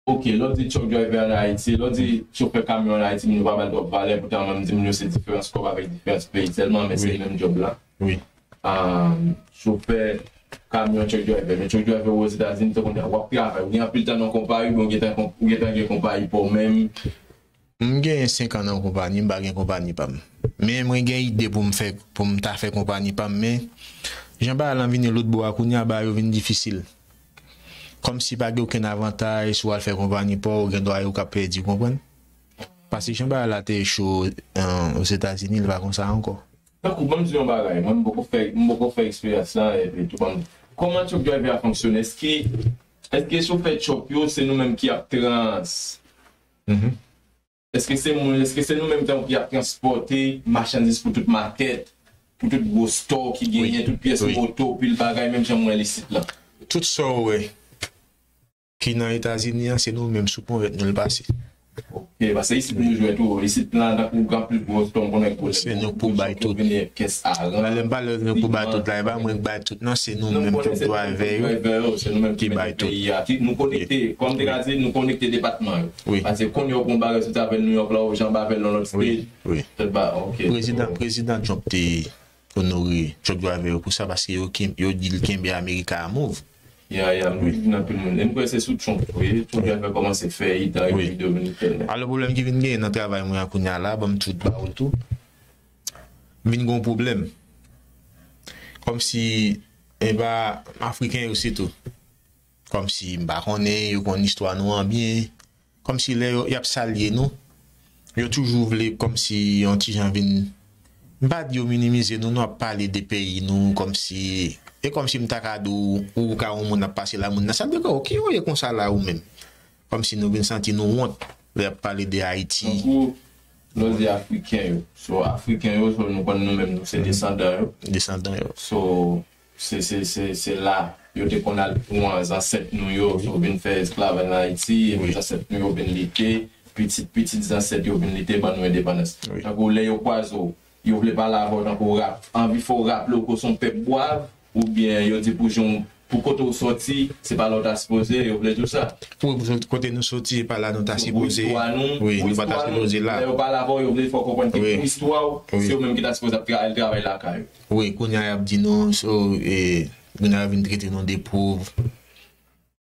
Ok, lè w di truck driver ann Ayiti, lè w di chofè kamyon ann Ayiti, moun yo pa ba l twòp valè, poutan mwen m di moun yo se diferans kòb avèk diferans peyi sèlman, men se menm djòb la. Wi. Ah, chofè kamyon, truck driver, men truck driver Ozetazini, tankou w ap travay, ou gen anpil tan nan konpayi, oubyen w gentan, ou gentan gen konpayi pa w menm. M gen senk an nan konpayi, m pa gen konpayi pa m. Men mwen gen ide pou m fè, pou m ta fè konpayi pa m, men jan bagay lan vini lòt bò a, kounye a bagay yo vin difisil. Kòmsi pa gen okenn avantaj si w al fè konpayi pa w, ou gen dwa yo ka pèdi, w konprann? Paske jan bagay la te cho, eh, Ozetazini, li pa konsa ankò. Tankou, ban m di yon bagay, mwen, m poko fè, m poko fè eksperyans la, epi tou, ban m, kòman truck driver a fonksyone? Èske, èske chofè truck yo, se nou menm ki ap trans-, èske se moun, èske se nou menm tankou ki ap transpòte machandiz pou tout makèt, pou tout gwo store ki genyen, tout pyès moto, pil bagay, menm jan mwen isit la? Tout sa w wè, ki nan Etazini an, se nou menm sou ponyèt nou l pase. Ok, paske isit nou jwe tou. Isit la, tankou gen anpil gwo stòm, konnen gwo. Se nou pou bay tout. Vini kès aran. Nan lè m pale nou pou bay tout la, e pa mwen k bay tout, non, se nou menm truck driver yo ki bay tout. Nou konekte, kòm te ka di, nou konekte depatman yo. Paske kounye a ou gon bagay soti avè l Nouyòk la, ou janbe avè l nan lòt state. Tèt ba, ok. Prezidan, Prezidan Trump te onore truck driver yo pou sa, paske yo, yo di l kenbe America a move. Ya, ya, m wi vin anpil moun. E m kwè se sou Trump tou, wi. Trump wi. Fè kòmanse fè idan Repiblik Dominikèn. Alò, pwoblèm ki vin genyen nan travay mwen an kounye a la, ban m tout ba ou l tou. M vin gen yon pwoblèm. Kòmsi, e ba, Afriken yo sitou. Kòmsi, m pa konnen, yo konn istwa nou an byen. Kòmsi lè yo, y ap salye nou, yo toujou vle kòmsi yon ti jan vin, m pa di yo minimize nou, nou ap pale de peyi nou, kòmsi, e kòmsi m ta ka di w, ou ka yon moun ap pase la, moun nan salye w, ki ou ye konsa la ou menm? Kòmsi nou vin santi nou wont lè y ap pale de Ayiti. Tankou, lè w di Afriken yo. So, Afriken yo, so, nou konn nou menm, nou se desandan yo. Desandan yo. So, Se, se, se, se la yo te konn al pran zansèt nou yo, so vin fè esklavaj nan Ayiti, epi zansèt nou yo vin lite, pitit, pitit zansèt yo vin lite, ban nou endepandans. Tankou lè yo kwaze w, yo vle pale avè w tankou w rap, anvi fè w raple w ke w se yon pèp bwav, oubyen yo di pou jan w, pou kote w sòti, se pa la w ta sipoze, yo vle di w sa. Pou kote nou sòti, se pa la nou ta sipoze. Pou istwa nou, wi, nou pa ta sipoze la. Lè yo pale avè w, yo vle fè w konprann ke pou istwa w, se yo menm ki ta sipoze ap tra-, al travay lakay ou. Wi, kounye a y ap di nou, so, e, kounye a y ap vin trete nou de pòv.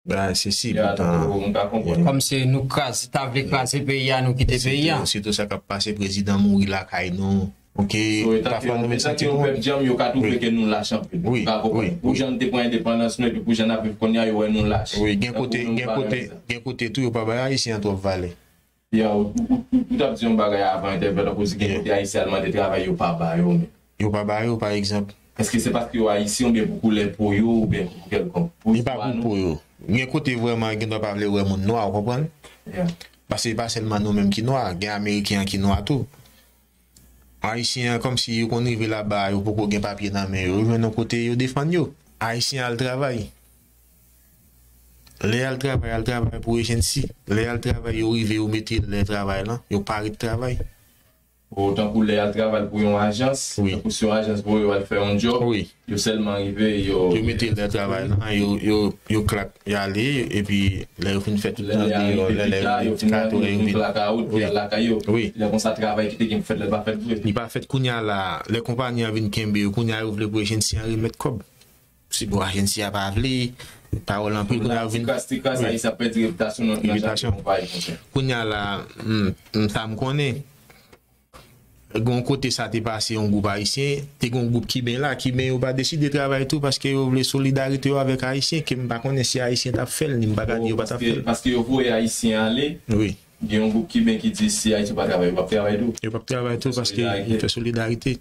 Bagay sesi, poutan. Kòmsi nou kraze, ta vle kraze peyi a, nou kite peyi a. Sitou, sitou sa k ap pase, prezidan mouri lakay nou. Ok, pafwa nou vin santi nou. Etan ke yon pèp djanm, yo ka twouve ke nou lach anpil. Wi, wi. Pou jan nou te pran endepandans nou, epi pou jan n ap viv kounye a, yo wè nou lach. Wi, gen kote, gen kote, gen kote tou, yo pa bay Ayisyen an twòp valè. Ya, ou, ou, ou, ou t ap di yon bagay avan entèvyou, tankou di gen kote Ayisyen al mande travay, yo pa ba yo menm. Yo pa ba yo, pa egzanp. Èske se paske yo Ayisyen oubyen pou koulè po yo oubyen pou kèlkonk? Pou istwa nou? Li pa pou po yo. Gen kote vrèman gen dwa pa vle wè moun nwa, ou konprann? Ya. Paske e pa sèlman nou menm ki nwa, gen Ameriken an ki nwa tou. Ayisyen an, kòmsi yo konn rive laba, yo poko gen papye nan men yo, yo jwenn yon kote, yo defann yo. Ayisyen al travay. Lè y al travay, al travay pou ejensi. Lè y al travay, yo rive, yo mete lè travay lan, yo pa ret travay. O, tankou lè y al travay pou yon ajans, tankou si yon ajans voye yo al fè yon djòb, yo sèlman rive, yo... Yo mete lè travay lan, yo, yo, yo klak, y ale, epi lè yo fin fè tout tan deyò, lè, lè yo fin katouye, yo vin lakay yo, yo vin lakay yo. Wi. Lè konsa, travay ki te gen pou fèt la, l pa fèt vre. Li pa fèt kounye a la, lè konpayi an vin kenbe yo, kounye a yo vle pou ejensi an remèt kòb. Si pou ajansi a pa vle, pawòl anpil kounye a vin. Ti kras, ti kras, Ayisyen ap pèdi repitasyon nan, nan jan de konpayi konsa. Kounye a la, m, m, sa m konnen. Gen yon kote sa te pase yon gwoup ayisyen, te gen yon gwoup kiben la, kiben yo pa deside travay tou paske yo vle solidarite yo avèk ayisyen, ke m pa konnen si ayisyen t ap fè l, ni m pa ka di yo pa t ap fè l. Paske, paske yo voye ayisyen ale. Wi. Gen yon gwoup kiben ki di si Ayiti pa travay, yo p ap travay tou. Yo p ap travay tou paske yo fè solidarite.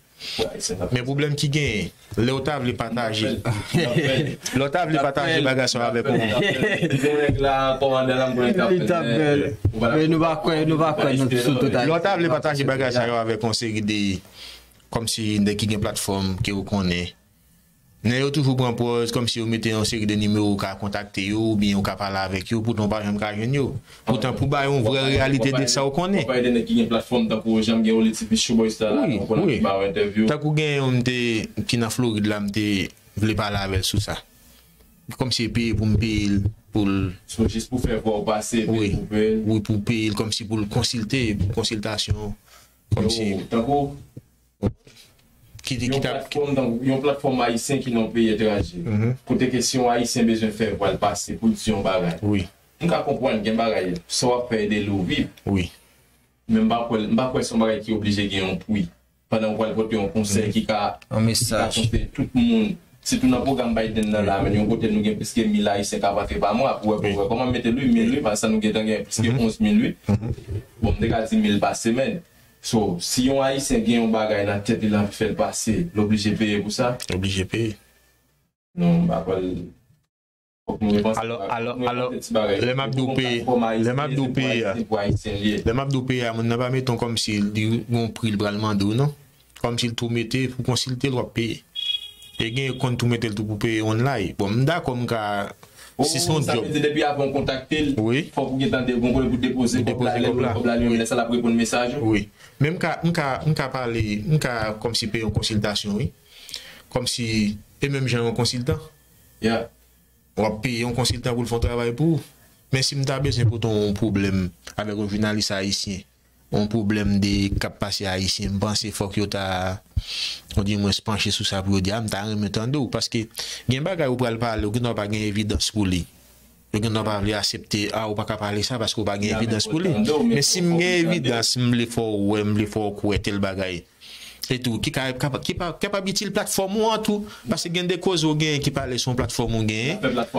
Men pwoblèm ki genyen, lè w ta vle pataje, lè w ta vle pataje bagay sa yo avèk yon... Gen nèg la, kòmandan la, m konnen k ap fè. Men nou pa kwè, nou pa kwè nou sou tout Ayiti. Lè w ta vle pataje bagay sa yo avèk yon seri de, kòmsi nèg ki gen platfòm ke w konnen, men yo toujou pran pòz kòmsi yo mete yon seri de nimewo ou ka kontakte yo oubyen ou ka pale avèk yo, poutan w pa janm ka jwenn yo. Poutan pou ba yo yon vrè reyalite de sa w konnen. Ou pale de nèg ki gen platfòm tankou Jean, gen Oli Tifi, Showboy Star la, ou konnen ki ba yo entèvyou. Tankou gen yon m te, ki nan Florid la, m te vle pale avè l sou sa. Kòmsi e peye pou m peye l, pou l... So, jis pou fè vwa w pase, epi pou peye l. Wi, pou peye l, kòmsi pou l konsilte, pou konsiltasyon. Kòmsi... Yo, tankou, Ki te, ki yon t ap platfòm, tankou, yon platfòm ayisyen ki nan yon peyi etranje. Kote ke si yon ayisyen bezwen fè vwa l pase pou l di yon bagay. Wi. M ka konprann gen bagay, sa w ap fè ede l ou viv. Wi. Men m pa kwè, m pa kwè se yon bagay ki oblije gen yon pri. Pandan w pral pote yon konsèy ki ka, ki ka konseye tout moun. Sitou nan pwogram Biden nan la, men yon kote nou gen plis ke mil ayisyen k ap antre pa mwa, pou wè, pou wè kòman m mete l, wi, mil, wi, paske sa nou gentan gen plis ke onz mil, wi. Bon, m te ka di mil pa semèn. So, si yon ayisyen gen yon bagay nan tèt li, l anvi fè l pase, l oblije peye pou sa? L oblije peye. Non, m pa kwè l. Fòk nou repanse, alò, alò, fòk nou repanse ti bagay. Lè m ap di w peye, lè m ap di w peye a, lè m ap di w peye a, moun nan pa mete w kòmsi li gon pri l pral mande w, non. Kòmsi l tou mete pou konsilte l, w ap peye. E gen yo konn tou mete l tou pou peye online. Bon, m dakò, m ka Si se yon djòb. Sa vle di depi avan w kontakte l, fòk ou gentan de, gon kote pou depoze kòb la, lè l wè kòb la, li menm lè sa l ap reponn mesaj ou. Wi. Men m ka, m ka, m ka pale, m ka kòmsi peye yon konsiltasyon, wi. Kòmsi, e menm jan yon konsiltan. Yeah. W ap peye yon konsiltan pou l fè yon travay pou ou. Men si m ta bezwen pote yon pwoblèm avèk yon jounalis ayisyen, yon pwoblèm de k ap pase ayisyen, m panse fòk yo ta, ou di mwens panche sou sa pou yo di, a, m ta renmen tande w. Paske gen bagay ou pral pale, ou gendwa pa gen evidans pou li. Yo gendwa pa vle aksepte, a, ou pa ka pale sa paske ou pa gen evidans pou li. Men si m gen evidans, m vle fè w wè, m vle fè w kwè tèl bagay. E tou, ki ka, ka, ki pa, kapab itil platfòm ou an tou. Paske gen de koze ou genyen ki pale sou yon platfòm ou genyen. L ap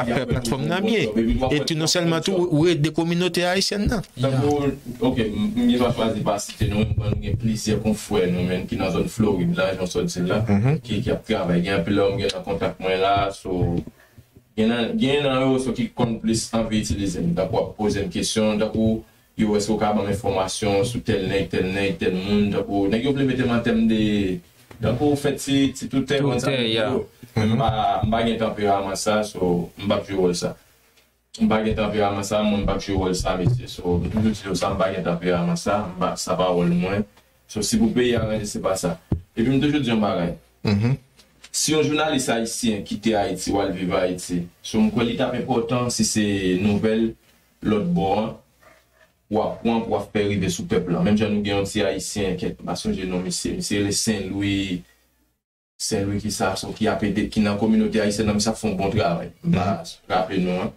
fè platfòm nan byen. E tou, non sèlman tou, ou ede kominote ayisyèn nan. Tankou, ok, m, m gen dwa chwazi pa site non, men m konnen nou gen plizyè konfrè nou menm ki nan zòn Florid la, jan w sot di la, ki, ki ap travay. Gen anpil lè m gen nan kontak mwen la, so, gen nan, gen nan yo so ki konn plis anvi itilize m. Tankou ap poze m kesyon, tankou yo, èske w ka ban m enfòmasyon sou tèl nèg, tèl nèg, tèl moun, tankou nèg yo vle mete m an tèm de, tankou fè ti, ti toutè, konn sa, yo. M pa, m pa gen tanperaman sa, so, m p ap jwe wòl sa. M pa gen tanperaman sa, mwen m p ap jwe wòl sa, mesye. So, m toujou di yo sa, m pa gen tanperaman sa, m pa, sa pa wòl mwen. So, si pou peyi a ranje, se pa sa. Epi m toujou di yon bagay. Si yon jounalis ayisyen kite Ayiti, w al viv Ayiti, so, m kwè li t ap enpòtan si se nouvèl lòt bò an, w ap pran pou w ap fè rive sou pèp la. Menm jan nou gen yon ti ayisyen, kèt, m pa sonje non misye, misye rele Sen Lwi, Sen Lwi ki sa, so ki ap ede, ki nan kominote ayisyèn nan, misye ap fè yon bon travay. M pa raple non an.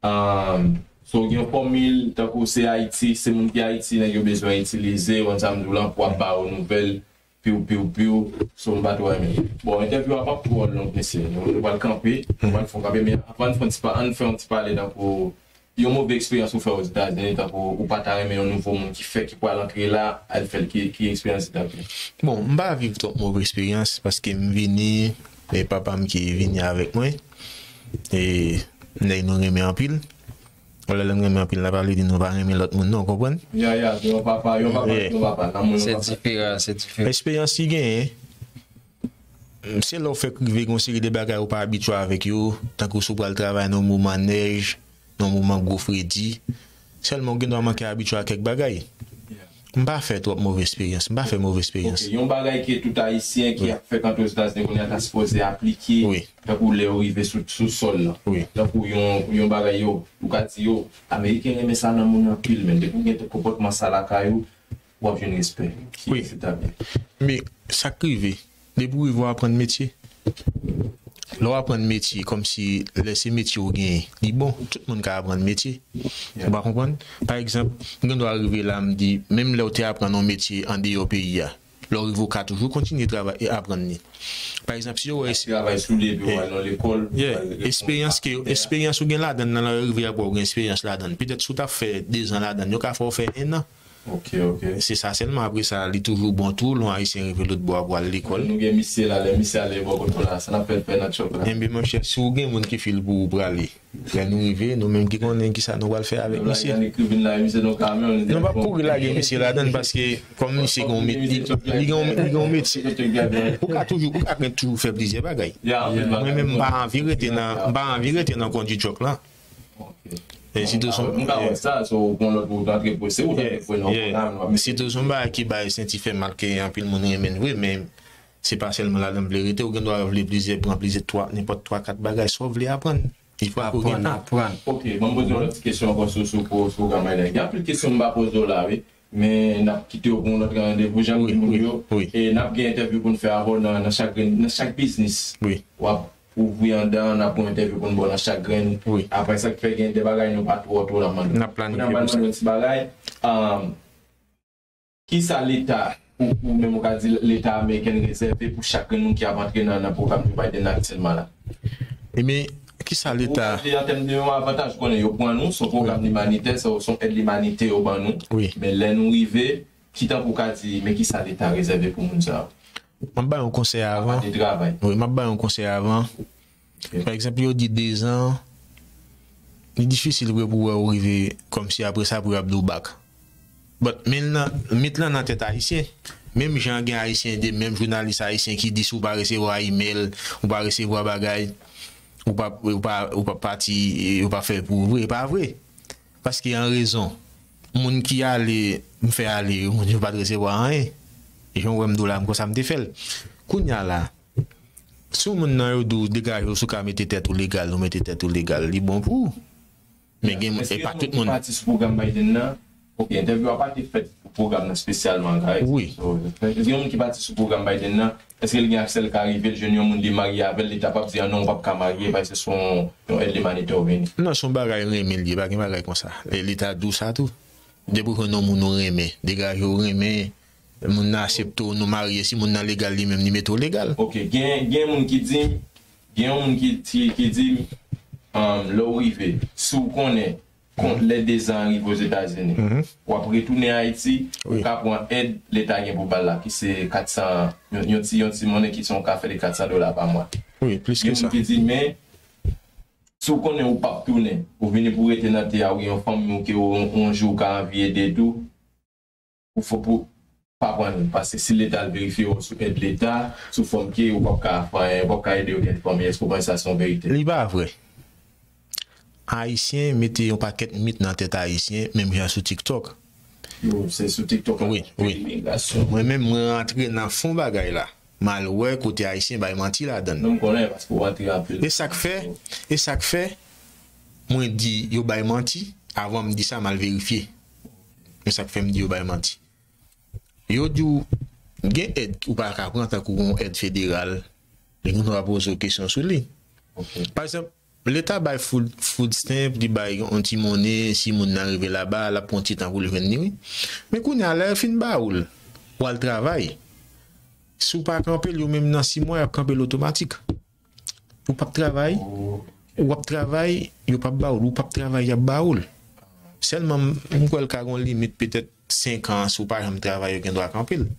Um, so gen yon fòmil, tankou se Ayiti, se moun ki Ayiti, nèg yo bezwen itilize, w konn sa m di w lan, pou ap ba yo nouvèl, piw, piw, piw, so m pa twò renmen. Bon, entèvyou a p ap twò long, mesye. Nou, nou pral kanpe, nou pral fè yon kanpe, men anvan n fè yon ti pa, ann fè yon ti pale tankou yon move eksperyans ou fè Ozetazini, tankou ou pa ta renmen yon nouvo moun ki fè, ki pral antre la, al fè l, ki, ki eksperyans li t ap ye? Bon, m pa viv twòp move eksperyans, paske m vini, e papa m ki vini avèk mwen, e nèg nou renmen anpil. Lè n renmen anpil la, pa vle di nou pa renmen lòt moun, non, w konprann? Ya, ya, se yon papa, yon papa, se yon papa. Lanmou yon papa. Se diferan, se diferan. Eksperyans li genyen, se lè w fèk rive gen yon seri de bagay ou pa abitye avèk yo, tankou si w pral travay nan yon moman nèj, nan yon moman gwo fredi. Sèlman, ou gendwa manke abitye a kèk bagay. M pa fè twòp move eksperyans. M pa fè move eksperyans. Ok, yon bagay ke tout Ayisyen ki ap fèk antre Ozetazini kounye a ta sipoze aplike, tankou lè yo rive sou, sou sòl lan. Tankou yon, yon bagay yo, ou ka di yo, Ameriken renmen sa nan moun anpil, men depi w gen konpòtman sa lakay ou, w ap jwenn respè ki ekitab. Men sa k rive, depi w rive w aprann metye. Lè w aprann metye, kòmsi lè se metye w genyen, li bon, tout moun ka aprann metye. Ou pa konprann? Pa egzanp, m gen dwa rive la, m di, menm lè w te aprann yon metye andeyò peyi a, lè w rive w ka toujou kontinye travay e aprann li. Pa egzanp, si yo wè travay sou li epi w al nan lekòl, eksperyans ke, eksperyans ou gen ladan l nan, lè w rive apre w gen eksperyans ladan l. Petèt si w t ap fè dezan ladan l, yo ka fè w fè ennan. Ok, ok. Se sa sèlman, apre sa, li toujou bon tou, lè yon Ayisyen rive lòt bò a pou al lekòl. Nou gen misye la, lè misye ale bò kote w la, sa n ap fè l fè nan tchòk la. Enben, monchè, si w gen moun ki fil pou ou prale, lè nou rive, nou menm ki konnen kisa nou pral fè avèk misye. Nou p ap kouri lage misye ladan l, paske kòm misye gen yon met-, li, li gen yon, li gen yon metye, ou ka toujou, ou ka gen toujou fè plizyè bagay. Mwen menm, m pa anvi rete nan, m pa anvi rete nan kondui tchòk la. Ok. E si tou son, m ka wè sa, so, ou pran lòt wout antre pou se ou t antre pou nan kònam. Si tou son bagay ki bay senti fè mal ke anpil moun renmen l vre, men se pa sèlman ladan m vle rete, ou gen dwa vle plizyè, pran plizyè, twa, nenpòt twa, kat bagay, sa w vle aprann. Il faut apprendre, apprendre. Ok, bon, m poze yon lòt ti kesyon ankò sou, sou, sou pwogram la. Gen anpil kesyon m pa poze w la, wi. Men n ap kite w pou yon lòt randevou, jan m di moun yo. E n ap gen entèvyou pou n fè avè w nan, nan chak grenn, nan chak biznis. W ap ouvri anndan, n ap gen entèvyou pou n ba w nan chak grenn. Apre sa k fè gen de bagay nou pa twò, twò nan mande. N ap planifye pou sa. N ap mande yon ti bagay. Um, Kisa Leta, ou, ou menm ou ka di Leta ameriken rezève pou chak grenn moun ki ap antre nan, nan pwogram Joe Biden la aktyèlman la? Ebyen, kisa Leta. Ou ka di an tèm de yon avantaj, ou konnen yo pran nou, se yon pwogram imanitè, se, se yon èd limanite yo ban nou. Wi. Men lè nou rive, ki tankou ou ka di, men kisa Leta rezève pou moun sa yo? M ap ba yon konsèy avan. Apa de travay. Wi, m ap ba yon konsèy avan. Pa egzanp, yo di dezan, li difisil vre pou wè ou rive kòmsi apre sa pou y ap di w bak. But, men l nan, mit lan nan tèt Ayisyen. Menm jan gen Ayisyen, de menm jounalis Ayisyen ki di si w pa resevwa imèl, ou pa resevwa bagay, Ou pa, ou pa, ou pa pati, ou pa fè pou vre, e pa vre. Paske an rezon, moun ki ale, m fè ale yo, moun yo pa t resevwa anyen. Jan w wè m di w la, m konsa m te fè l. Kounye a la, si yon moun nan yo di w degaje w, si w ka mete tèt ou legal, ou mete tèt ou legal, li bon pou ou. Men gen moun, e pa tout moun. Pati sou pwogram Biden nan. Ok, entèvyou a pa te fèt pou pwogram nan espesyalman, guys. Wi. So, gen moun ki pati sou pwogram Biden nan. Èske li gen aksè, li ka rive, li jwenn yon moun, li marye avè l, li ta p ap di, "Ah non, ou p ap ka marye, paske se yon, yon èd imanitè ou vini"? Non, se yon bagay renmen li ye, pa gen bagay konsa. E li ta di w sa tou. Depi w jwenn yon moun ou renmen, degaje w renmen, moun nan aksepte w, nou marye, si moun nan legal li menm, li mete w legal. Ok, gen, gen moun ki di m, gen yon moun ki, ki, ki di m, um, lè w rive, si w konnen, kont lè dezan rive Ozetazini, w ap retounen Ayiti, ou ka pran èd Leta gen pou ba l la, ki se kat san, yon, yon ti, yon ti monnen ki se yon kafe de kat san dola pa mwa. Wi, plis ke sa. Gen moun ki di, men, si w konnen ou p ap tounen, ou vini pou rete nan tè a, ou gen yon fanmi ou ke ou, yon jou ou ka anvi ede tou, ou fò pou pa pran l, paske si Leta al verifye w sou èd Leta, sou fòm ke ou p ap ka fè anyen, ou p ap ka ede okenn fanmi, èske w panse sa se yon verite? Li pa vre. Ayisyen mete yon pakèt mit nan tèt Ayisyen, menm jan sou TikTok. Yo, se sou TikTok la. Wi, wi. Imigrasyon. Mwen menm, mwen rantre nan fon bagay la. M al wè kote Ayisyen bay manti ladan l. Non, m konnen, paske w rantre anpil. E sa k fè, e sa k fè, mwen di yo bay manti, avan m di sa, m al verifye. Men sa k fè m di yo bay manti. Yo di w, gen èd ou pa ka pran tankou yon èd federal, li gen dwa poze w kesyon sou li. Ok. Pa egzanp, Leta bay food, food stamp, li bay yon ti monnen, si moun nan rive laba, l ap pran ti tan pou l jwenn li, wi. Men kounye a, lè yo fin ba ou l, w al travay. Si w pa kanpe l, yo menm nan sis mwa, y ap kanpe l otomatik. Ou p ap travay, ou ap travay, yo p ap ba w l, ou p ap travay, y ap ba w l. Sèlman, m, m kwè l ka gon limit petèt senk an, si w pa janm travay, yo gen dwa kanpe l.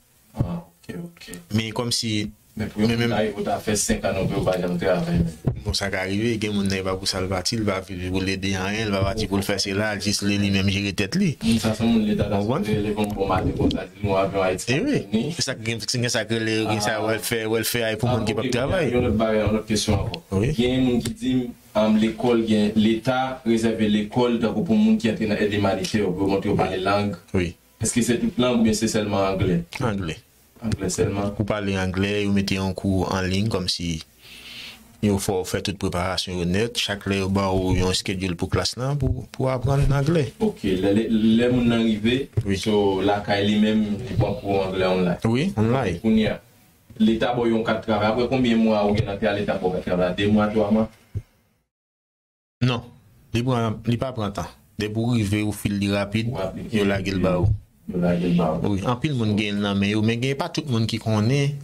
Ah, ok, ok. Men kòmsi, men pou yon moun ta rive, ou ta fè senk an non, pou yo pa janm travay menm. Bon, sa ka rive, gen moun nan, e pa pou sa l pati, l pa vin pou l ede anyen, l pa pati pou l fè sela, l jis li, li menm jere tèt li. Moun sa se yon moun Leta ta sipoze leve yon bon maten konsa, di nou avyon Ayiti ap vini. E wi, se sa k gen, se gen sa k rele, gen sa, welfare, welfare pou moun ki p ap travay. Yon lòt bagay, yon lòt kesyon ankò. Wi. Gen moun ki di m, um, lekòl, gen Leta rezève lekòl tankou pou moun ki antre nan èd imanitè, pou yo montre yo pale lang. Wi. Èske se tout lang oubyen se sèlman anglè? Anglè. Anglè sèlman? Ou pale anglè, yo mete yon kou an liy kòmsi yo fè w fè tout preparasyon yo nèt. Chak lè yo ba w yon schedule pou klas lan pou, pou aprann anglè. Ok, lè, lè, lè moun nan rive, wi, so lakay li menm, li pran kou anglè online. Wi, online. Kounye a, Leta ba w yon kat travay. Apre konbyen mwa ou gen nan tè a, Leta ba w kat travay? De mwa, twa mwa? Non, li pran, li pa pran tan. Depi w rive, ou fil li rapid, yo lage l ba ou. Yo lage l ba ou. Wi, anpil moun gen l nan men yo, men gen pa tout moun ki konnen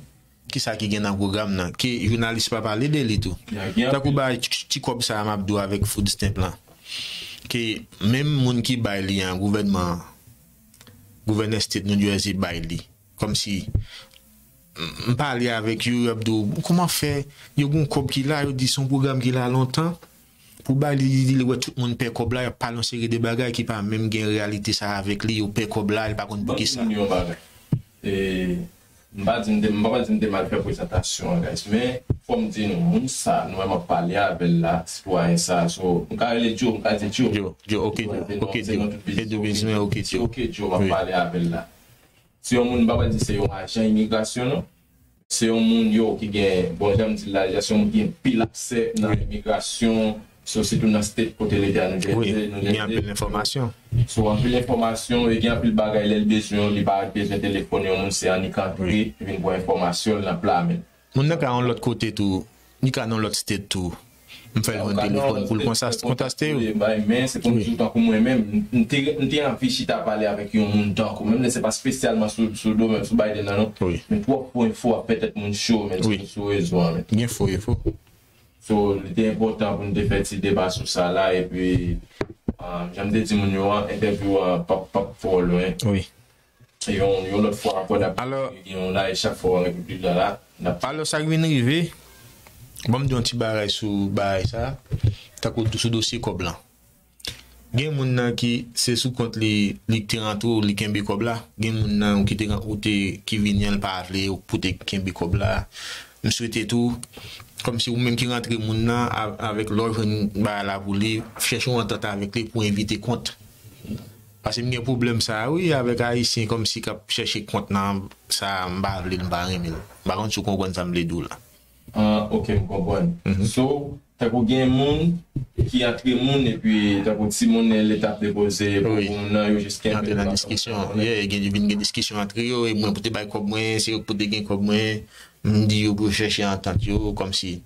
kisa ki gen nan pwogram nan. Ke jounalis pa pale de li tou. Tankou bay ti, ti kòb sa a m ap di w avèk food stamp lan. Ke menm moun ki bay li an, gouvènman, gouvènè state New Jersey bay li. Kòmsi, m, m pale avèk yo, y ap di w, "Kòman fè? Yo gon kòb ki la, yo di se yon pwogram ki la lontan." Pou bay li, li, li wè tout moun pè kòb la, y ap pale yon seri de bagay ki pa menm gen reyalite sa avèk li, yo pè kòb la, li pa konn poukisa. Ban m di nou yon bagay. E, m pa di m te, m pa di m te mal fè prezantasyon an, guys, men fò m di nou, moun sa, nou wè m ap pale avè l la, sitwayen sa, so, m ka rele Joe, m ka di Joe. Joe, Joe, ok, Joe, ok, Joe. Edo Bizwen, ok, Joe. Ok, Joe, m ap pale avè l la. Se yon moun, m pa pral di se yon ajan imigrasyon, non. Se yon moun, yo, ki gen, bon, jan m di l la deja, se yon moun ki gen pil aksè nan imigrasyon, so, sitou nan state kote l rete a New Jersey, New Jersey. Gen anpil enfòmasyon. So, anpil enfòmasyon, e gen anpil bagay, lè l bezwen, li pa bezwen telefone yon moun, se annik antre, vin pran enfòmasyon l nan pla men l. Moun nan ka yon lòt kote tou, li ka nan lòt state tou. M fè l jwenn telefòn pou l konsa-, kontakte yo. Men se pou m di w tankou mwen menm, m, m te, m te anvi chita pale avèk yon moun tankou, menm lè se pa espesyalman sou, sou domèn, sou Biden nan, non. Wi. Men twòp fo enfo ap fè tèt moun cho, men sou, sou rezo an, men. Gen fo enfo. So, li te enpòtan pou n te fè ti deba sou sa la, epi, ah, jan m te di moun yo an, entèvyou an p ap, p ap twò lwen. Wi. Yon, yon lòt fwa ankò, n ap gen yon live chak fwa w antre piblik la, la, n ap. Alò, sa k vin rive, ban m di yon ti bagay sou bagay sa, tankou sou dosye kòb lan. Gen moun nan ki se sou kont li, li te rantre w, li kenbe kòb la. Gen moun nan ou ki te, ou te, ki vini an, li pa vle ou pou te kenbe kòb la. M swete tou, kòmsi ou menm ki rantre moun nan, a- avèk lè w jwenn bagay la pou li, chèche yon antant avèk li pou envite kont. Paske m gen pwoblèm sa a, wi, avèk Ayisyen kòmsi k ap chèche kont nan sa a, m pa vle l, m pa renmen l. M pa konn si w konprann sa m vle di w la. Ah, ok, m konprann. So, tankou gen moun ki antre moun epi tankou timoun leta ap depoze pou moun nan, yo jis kenbe. Antre nan diskisyon. Yeah, gen vin gen diskisyon antre yo, e mwen pou te bay kòb mwen, se yo ki pou te gen kòb mwen, m di yo pou yo chèche antant yo, kòmsi.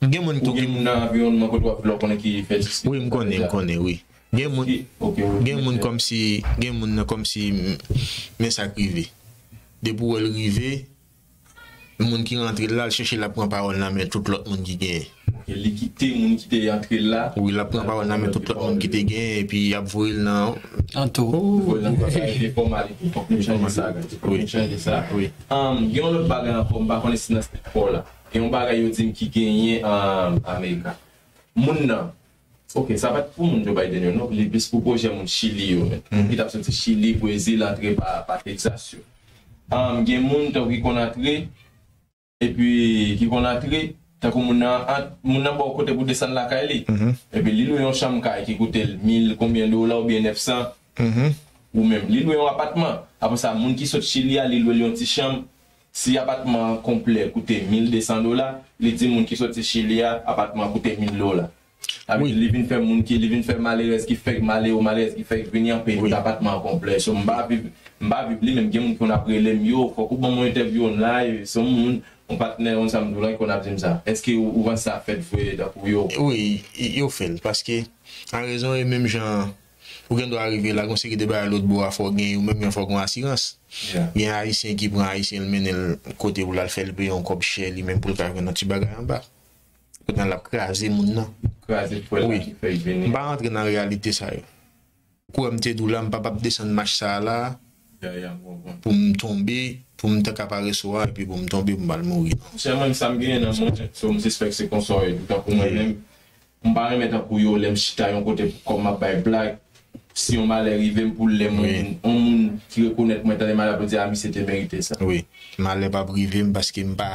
Gen moun tou ki. Gen moun nan anviwònman kote w ap vle w konnen ki fè diskisyon. Wi, m konnen, m konnen, wi. Gen moun, gen moun kòmsi, gen moun nan kòmsi, men sa k rive. Depi w wè l rive, moun ki rantre l la, l chèche l ap pran pawòl nan men tout lòt moun ki genyen. Ok, li kite moun ki te antre l la. Wi, l ap pran pawòl nan men tout lòt moun ki te genyen, epi y ap voye l nan. Anto. Voye l nan kòsa, e fòmalite, fòk nou chanje sa, guys. Fòk nou chanje sa. Wi. Um, gen yon lòt bagay ankò, m pa konnen si nan state pa w la. Gen yon bagay yo di m ki genyen um, Amerika. Moun nan, ok, sa pa t pou moun Joe Biden yo, non, li plis pou pwojè moun Chili yo, men. Moun ki t ap soti Chili, Brezil, antre pa, pa Texas yo. Um, gen moun tankou ki konn antre, epi ki konn antre, tankou moun nan, ant- moun nan ba w kote pou desann lakay li. Epi li lwe yon chanm kay ki koute l mil konbyen dola oubyen nèf san. Ou menm, li lwe yon apatman. Apre sa, moun ki sot Chili a, li lwe l yon ti chanm. Si apatman an konplè koute mil de san dola, li di moun ki soti Chili a, apatman an koute mil dola. Sa vle di li vin fè moun ki, li vin fè malerèz ki fèk, malere, malerèz ki fèk vini an peye tout apatman an konplè. So, m pa viv, m pa viv li, men gen moun ki konn ap rele m, yo, fòk ou ban m yon entèvyou online, se yon moun, yon patnè, yon sa m di w la, ki konn ap di m sa. Èske ou, ou panse sa fèt vre, tankou yo? Wi, yo fè l, paske, an rezon, e menm jan, ou gen dwa rive la, gon seri de bagay lòt bò a, fò w gen, ou menm jan fò w gen asirans. Gen Ayisyen ki pran Ayisyen, l mennen l kote pou l al fè l peye yon kòb chè, li menm pou l ka jwenn yon ti bagay anba. Kounye a l ap kraze moun nan. Kraze pwèl la ki fè l vini. M pa rantre nan reyalite sa yo. Ou kwè m te di w la, m pa p ap desann mach sa a la pou m tonbe, pou m te ka pa resevwa, epi pou m tonbe, pou m al mouri, non. Monchè, mwen, sa m genyen nan mwen, so m sispèk se konsa w ye tou. Tankou mwen menm, m pa renmen tankou yo, lè m chita yon kote pou kòm m ap bay blag, si yon malè rive m pou lè moun, yon moun ki rekonèt mwen, tande malè ap di, a, misye te merite sa. Wi, malè p ap rive m paske m pa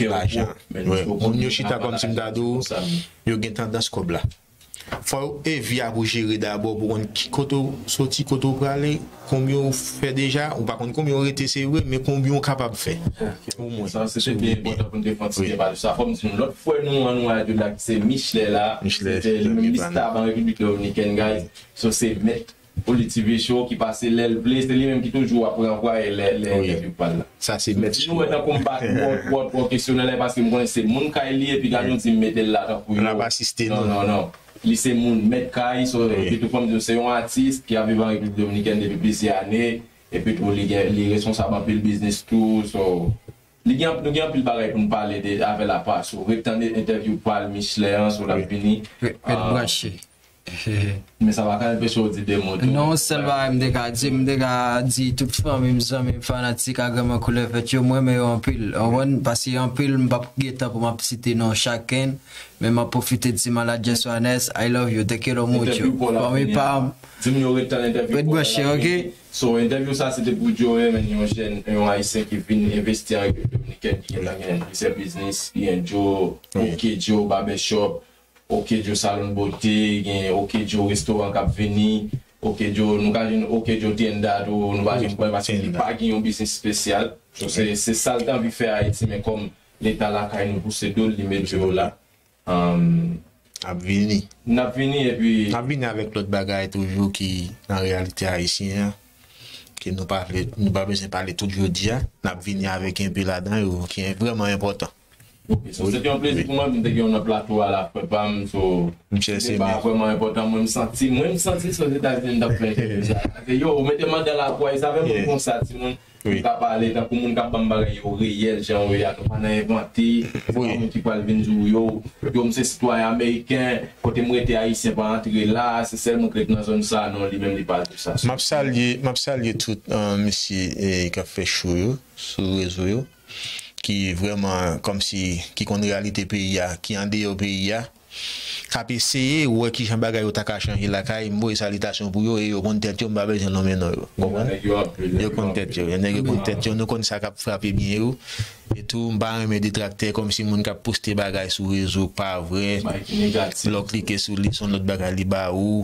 lajan. Moun yo chita kòmsi m ta di w, yo gen tandans kòb la. Fò e vi a pou jere dabò, pou konn ki kote w soti, kote w prale, konbyen w fè deja, ou pa konn konbyen w rete se vre, men konbyen w kapab fè. Omwen. Sa se te byen enpòtan pou n te fè yon ti deba sou sa. Fò m di nou, lòt frè nou an nou a di la ki se Michlè la, se te li menm li stab an Repiblik Dominikèn, guys. So se mèt Oli T V Show ki pase lè l vle, se li menm ki toujou ap ranvwaye lè lè entèvyou pa l la. Sa se mèt. Si nou wè tankou m pa twò twò twò kesyonè l, paske m konnen se moun kay li epi gade yon ti m mete l la tankou yo. L ap asiste nou. Non, non, non. Li se moun mèt kay, so epi tou fò m di w se yon atis ki ap viv an Repiblik Dominikèn depi plizyè ane, epi tou li gen li responsab anpil biznis tou, so li gen nou gen anpil bagay pou n pale de avè l apa, so ret tande entèvyou pa l Michlè an, so l ap vini. Ret branche. Men sa pa ka anpeche w di de mo tou. Non, yon sèl bagay m te ka di, m te ka di tout fanmi m, zanmi m, fanatik a Granmoun Koulè Vèt yo, m renmen yo anpil. Ou konprann? Paske anpil, m p ap gen tan pou m ap site non chakenn, men m ap pwofite di Maladjè Swanes, I love you, te quiero mucho. Fanmi pa m. Di m yo ret tann entèvyou. Ret branche, ok? So, entèvyou sa se te pou Joe, men yon jèn, yon ayisyen ki vin envesti an Repiblik Dominikèn, ki gentan gen plizyè biznis, P and Joe, Ok Joe, Barbershop, Ok Joe Salon Beauté, gen Ok Joe Restoran k ap vini, Ok Joe, nou ka jwenn Ok Joe Tienda tou, nou pa janm konnen paske li pa gen yon biznis espesyal. So, se, se sa l te anvi fè Ayiti, men kòm Leta lakay nou pouse do l, li mete yo la. Um, N ap vini. N ap vini epi. N ap vini avèk lòt bagay toujou ki nan reyalite ayisyen an. Ke nou pa vle, nou pa bezwen pale tout jodi a. N ap vini avèk enpe ladan yo ki vrèman enpòtan. Ok, so se te yon plezi pou mwen pou m te gen w nan plato a la, frè pa m. So, se te vrèman enpòtan. Mwen, m santi, mwen, m santi se Ozetazini m t ap fè entèvyou sa. Yo, ou mete m anndan lapwa, e sa fè moun konsa, timoun. Li pa pale tankou moun k ap ban m bagay yo reyèl, jan yo ye a, nou pa nan envante. Se pa moun ki pral vin di w, yo, yo, m se sitwayen ameriken, kote m rete ayisyen pa antre la, se sèl moun ki rete nan zòn sa, non, li menm li pa di w sa. M ap salye, m ap salye tout mesye k ap fè cho yo sou rezo yo, ki vrèman kòmsi, ki konn reyalite peyi a, ki andeyò peyi a. k ap eseye wè kijan bagay yo ta ka chanje lakay, m voye salitasyon pou yo, e yo konn tèt yo, m pa bezwen nonmen non yo. Konprann? Nèg yo ap jwe, nèg Yo yo konn ap tèt jwe. Yo, nèg yo konn tèt yo, nou konn sa k ap frape byen yo. E tou, m pa renmen detraktè, kòmsi moun k ap poste bagay sou rezo k pa vre. Bagay ki negatif. Lè w klike sou li, se yon lòt bagay li ba ou.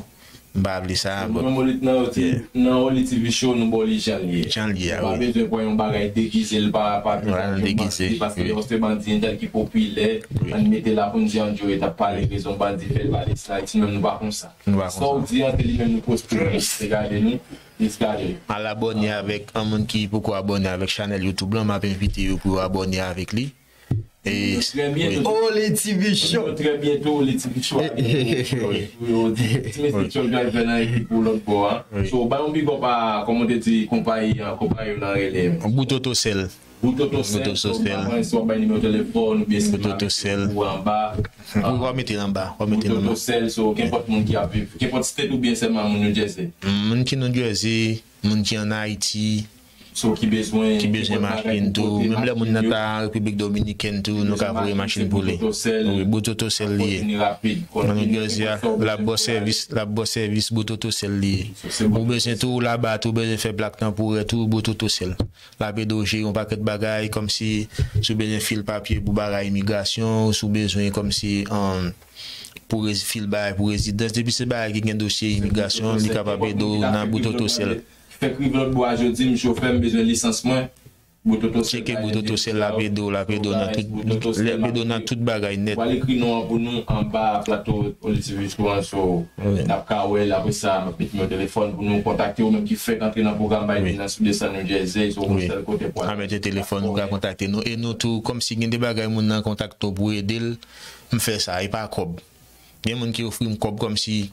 M pa vle sa, Mwen, but menm olit nan yo ti, yeah. Nan Oli T V Show, nou ba w li jan l ye. Jan l ye a, Nou pa wi. Bezwen pran yon bagay degize, l pa, pa Voilà, degize, degize, paske wi. Yo se bandi entèl ki popilè, Wi. Ann mete la pou n di Andrew t ap pale Wi. Rezon bandi fè l pale sila, ti menm nou pa konsa. Nou pa Sa w konsa. Di an, se li menm nou poste, se gade nou, jis gade nou. Al abòne avèk, an moun ki poko abòne avèk chanèl YouTube lan, m ap envite yo pou yo abòne avèk li. E, Trè byen, wi. Oli T V Show. Trè byento, Oli T V Show. Wi. Ti mesye Wi. Truck driver nan ekip ou lòt bò a. Wi. So, bay yon big up a, kòman w te di, konpayi an, konpayi yo nan rele. Bout Oto Sèl. Bout Oto Sèl, Bout Oto so, Sèl. Pa konnen si w ap bay nimewo telefòn, oubyen si Bout Oto Sèl. Ou anba. Wi, w ap mete l anba, w ap mete l Bout anba. Oto Sèl, so, kenpòt moun ki ap viv, kenpòt state oubyen sèlman moun New Jersey. Moun ki New Jersey, moun ki ann Ayiti, So, ki bezwen, ki bezwen kenpòt bagay machin pou tou. Pote Menm lè moun nan machin yo. Ta an Repiblik Dominikèn tou, nou ka voye machin pou li. Bout Oto Sèl. Wi, Bout Oto Sèl li ye. Kontinye rapid. Nan New Jersey a, l ap ba w sèvis, l ap ba w sèvis Bout Oto Sèl li ye. So, se Ou Bout Oto bezwen Sèl. Tou laba, tou bezwen fè plak tanporè, tou Bout Oto Sèl. L ap ede w jere yon pakèt bagay, kòmsi si w bezwen fil papye pou bagay imigrasyon, si w bezwen kòmsi, um, pou rez-, fil bagay pou rezidans, depi se bagay ki gen dosye imigrasyon, li kapab ede w nan Bout Oto Sèl. Fèk rive lòt bò a jodi, m chofè, m bezwen lisans mwen. Bout Oto Sèl Tcheke Bout Oto Sèl, l ap ede w, l ap ede w nan tout, l ap ede w nan tout bagay nèt. W al ekri non an pou nou anba plato Oli T V Show an, so, Wi. N ap ka wè l, apre sa, m ap met nimewo telefòn pou nou kontakte ou menm ki fèk antre nan pwogram Wi. Biden nan sou desann New Jersey, so, Wi. Sèl kote pou A mete telefòn, ou ka kontakte nou. E nou tou, kòmsi gen de bagay moun nan kontakte w pou ede l, m fè sa, e pa kòb. Gen moun ki ofri m kòb kòmsi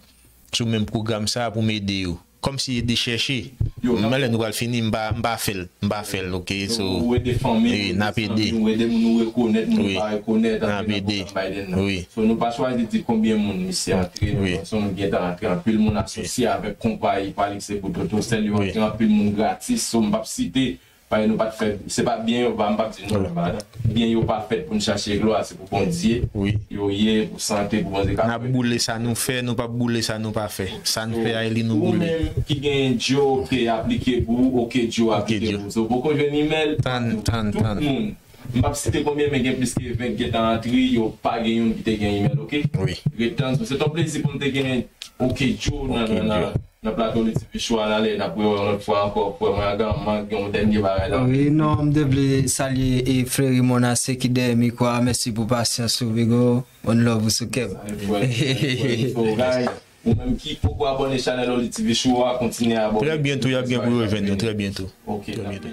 sou menm pwogram sa pou m ede yo. Kòmsi ede chèche. Yo, Menm lè nou pral fini, m pa, m pa fè l. M pa fè l, oke? So, Ou ede fanmi, wi, n ap ede. Ou ede moun ou rekonèt, moun ou Wi. Pa rekonèt, N ap antre nan ede. Pwogram Biden nan. Wi. So, nou pa chwazi di konbyen moun misye antre, Wi. Nan fason nou gentan antre. Anpil moun asosye avèk konpayi, pa li se Bout Oto Sèl, yo Wi. Antre anpil moun gratis. So, m p ap site, paske nou pa t fè, se pa byen yo, pa, m p ap di nou, Wi. Byen yo pa fèt pou n chache glwa, se pou Bondye. Wi. Yo ye, pou sante, pou Bondye ka N ap fè. Boule sa nou fè, nou p ap boule sa nou pa fè. Sa n fè a, e li nou Ou boule. Menm ki gen Joe ke aplike pou ou, oke Joe Oke, aplike Joe. Pou ou. So, poko jwenn imèl, Tann, tann, tout tann. Moun. M p ap site konbyen, men gen plis ke ven k gentan antre, yo pa gen youn ki te gen imèl, oke? Wi. Ret tann, so, se t on plezi pou m te gen oke Joe nan, Oke, nan, nan, Joe. Nan plato Oli T V Show a, n ale, n ap wè w yon lòt fwa ankò, frè mwen, agan, m gen yon dènye bagay la. Wi, non, m te vle salye e Freri Monase ki dèyè mikwo a. Mèsi pou pasyans ou, Bigo. One love ou sou kè m. Frè, frè, so, guys, ou menm ki poko abòne chanèl Oli T V Show a, kontinye abòne. Trè byento, y ap gen pou yo jwenn nou, trè byento. Ok, Trè byento.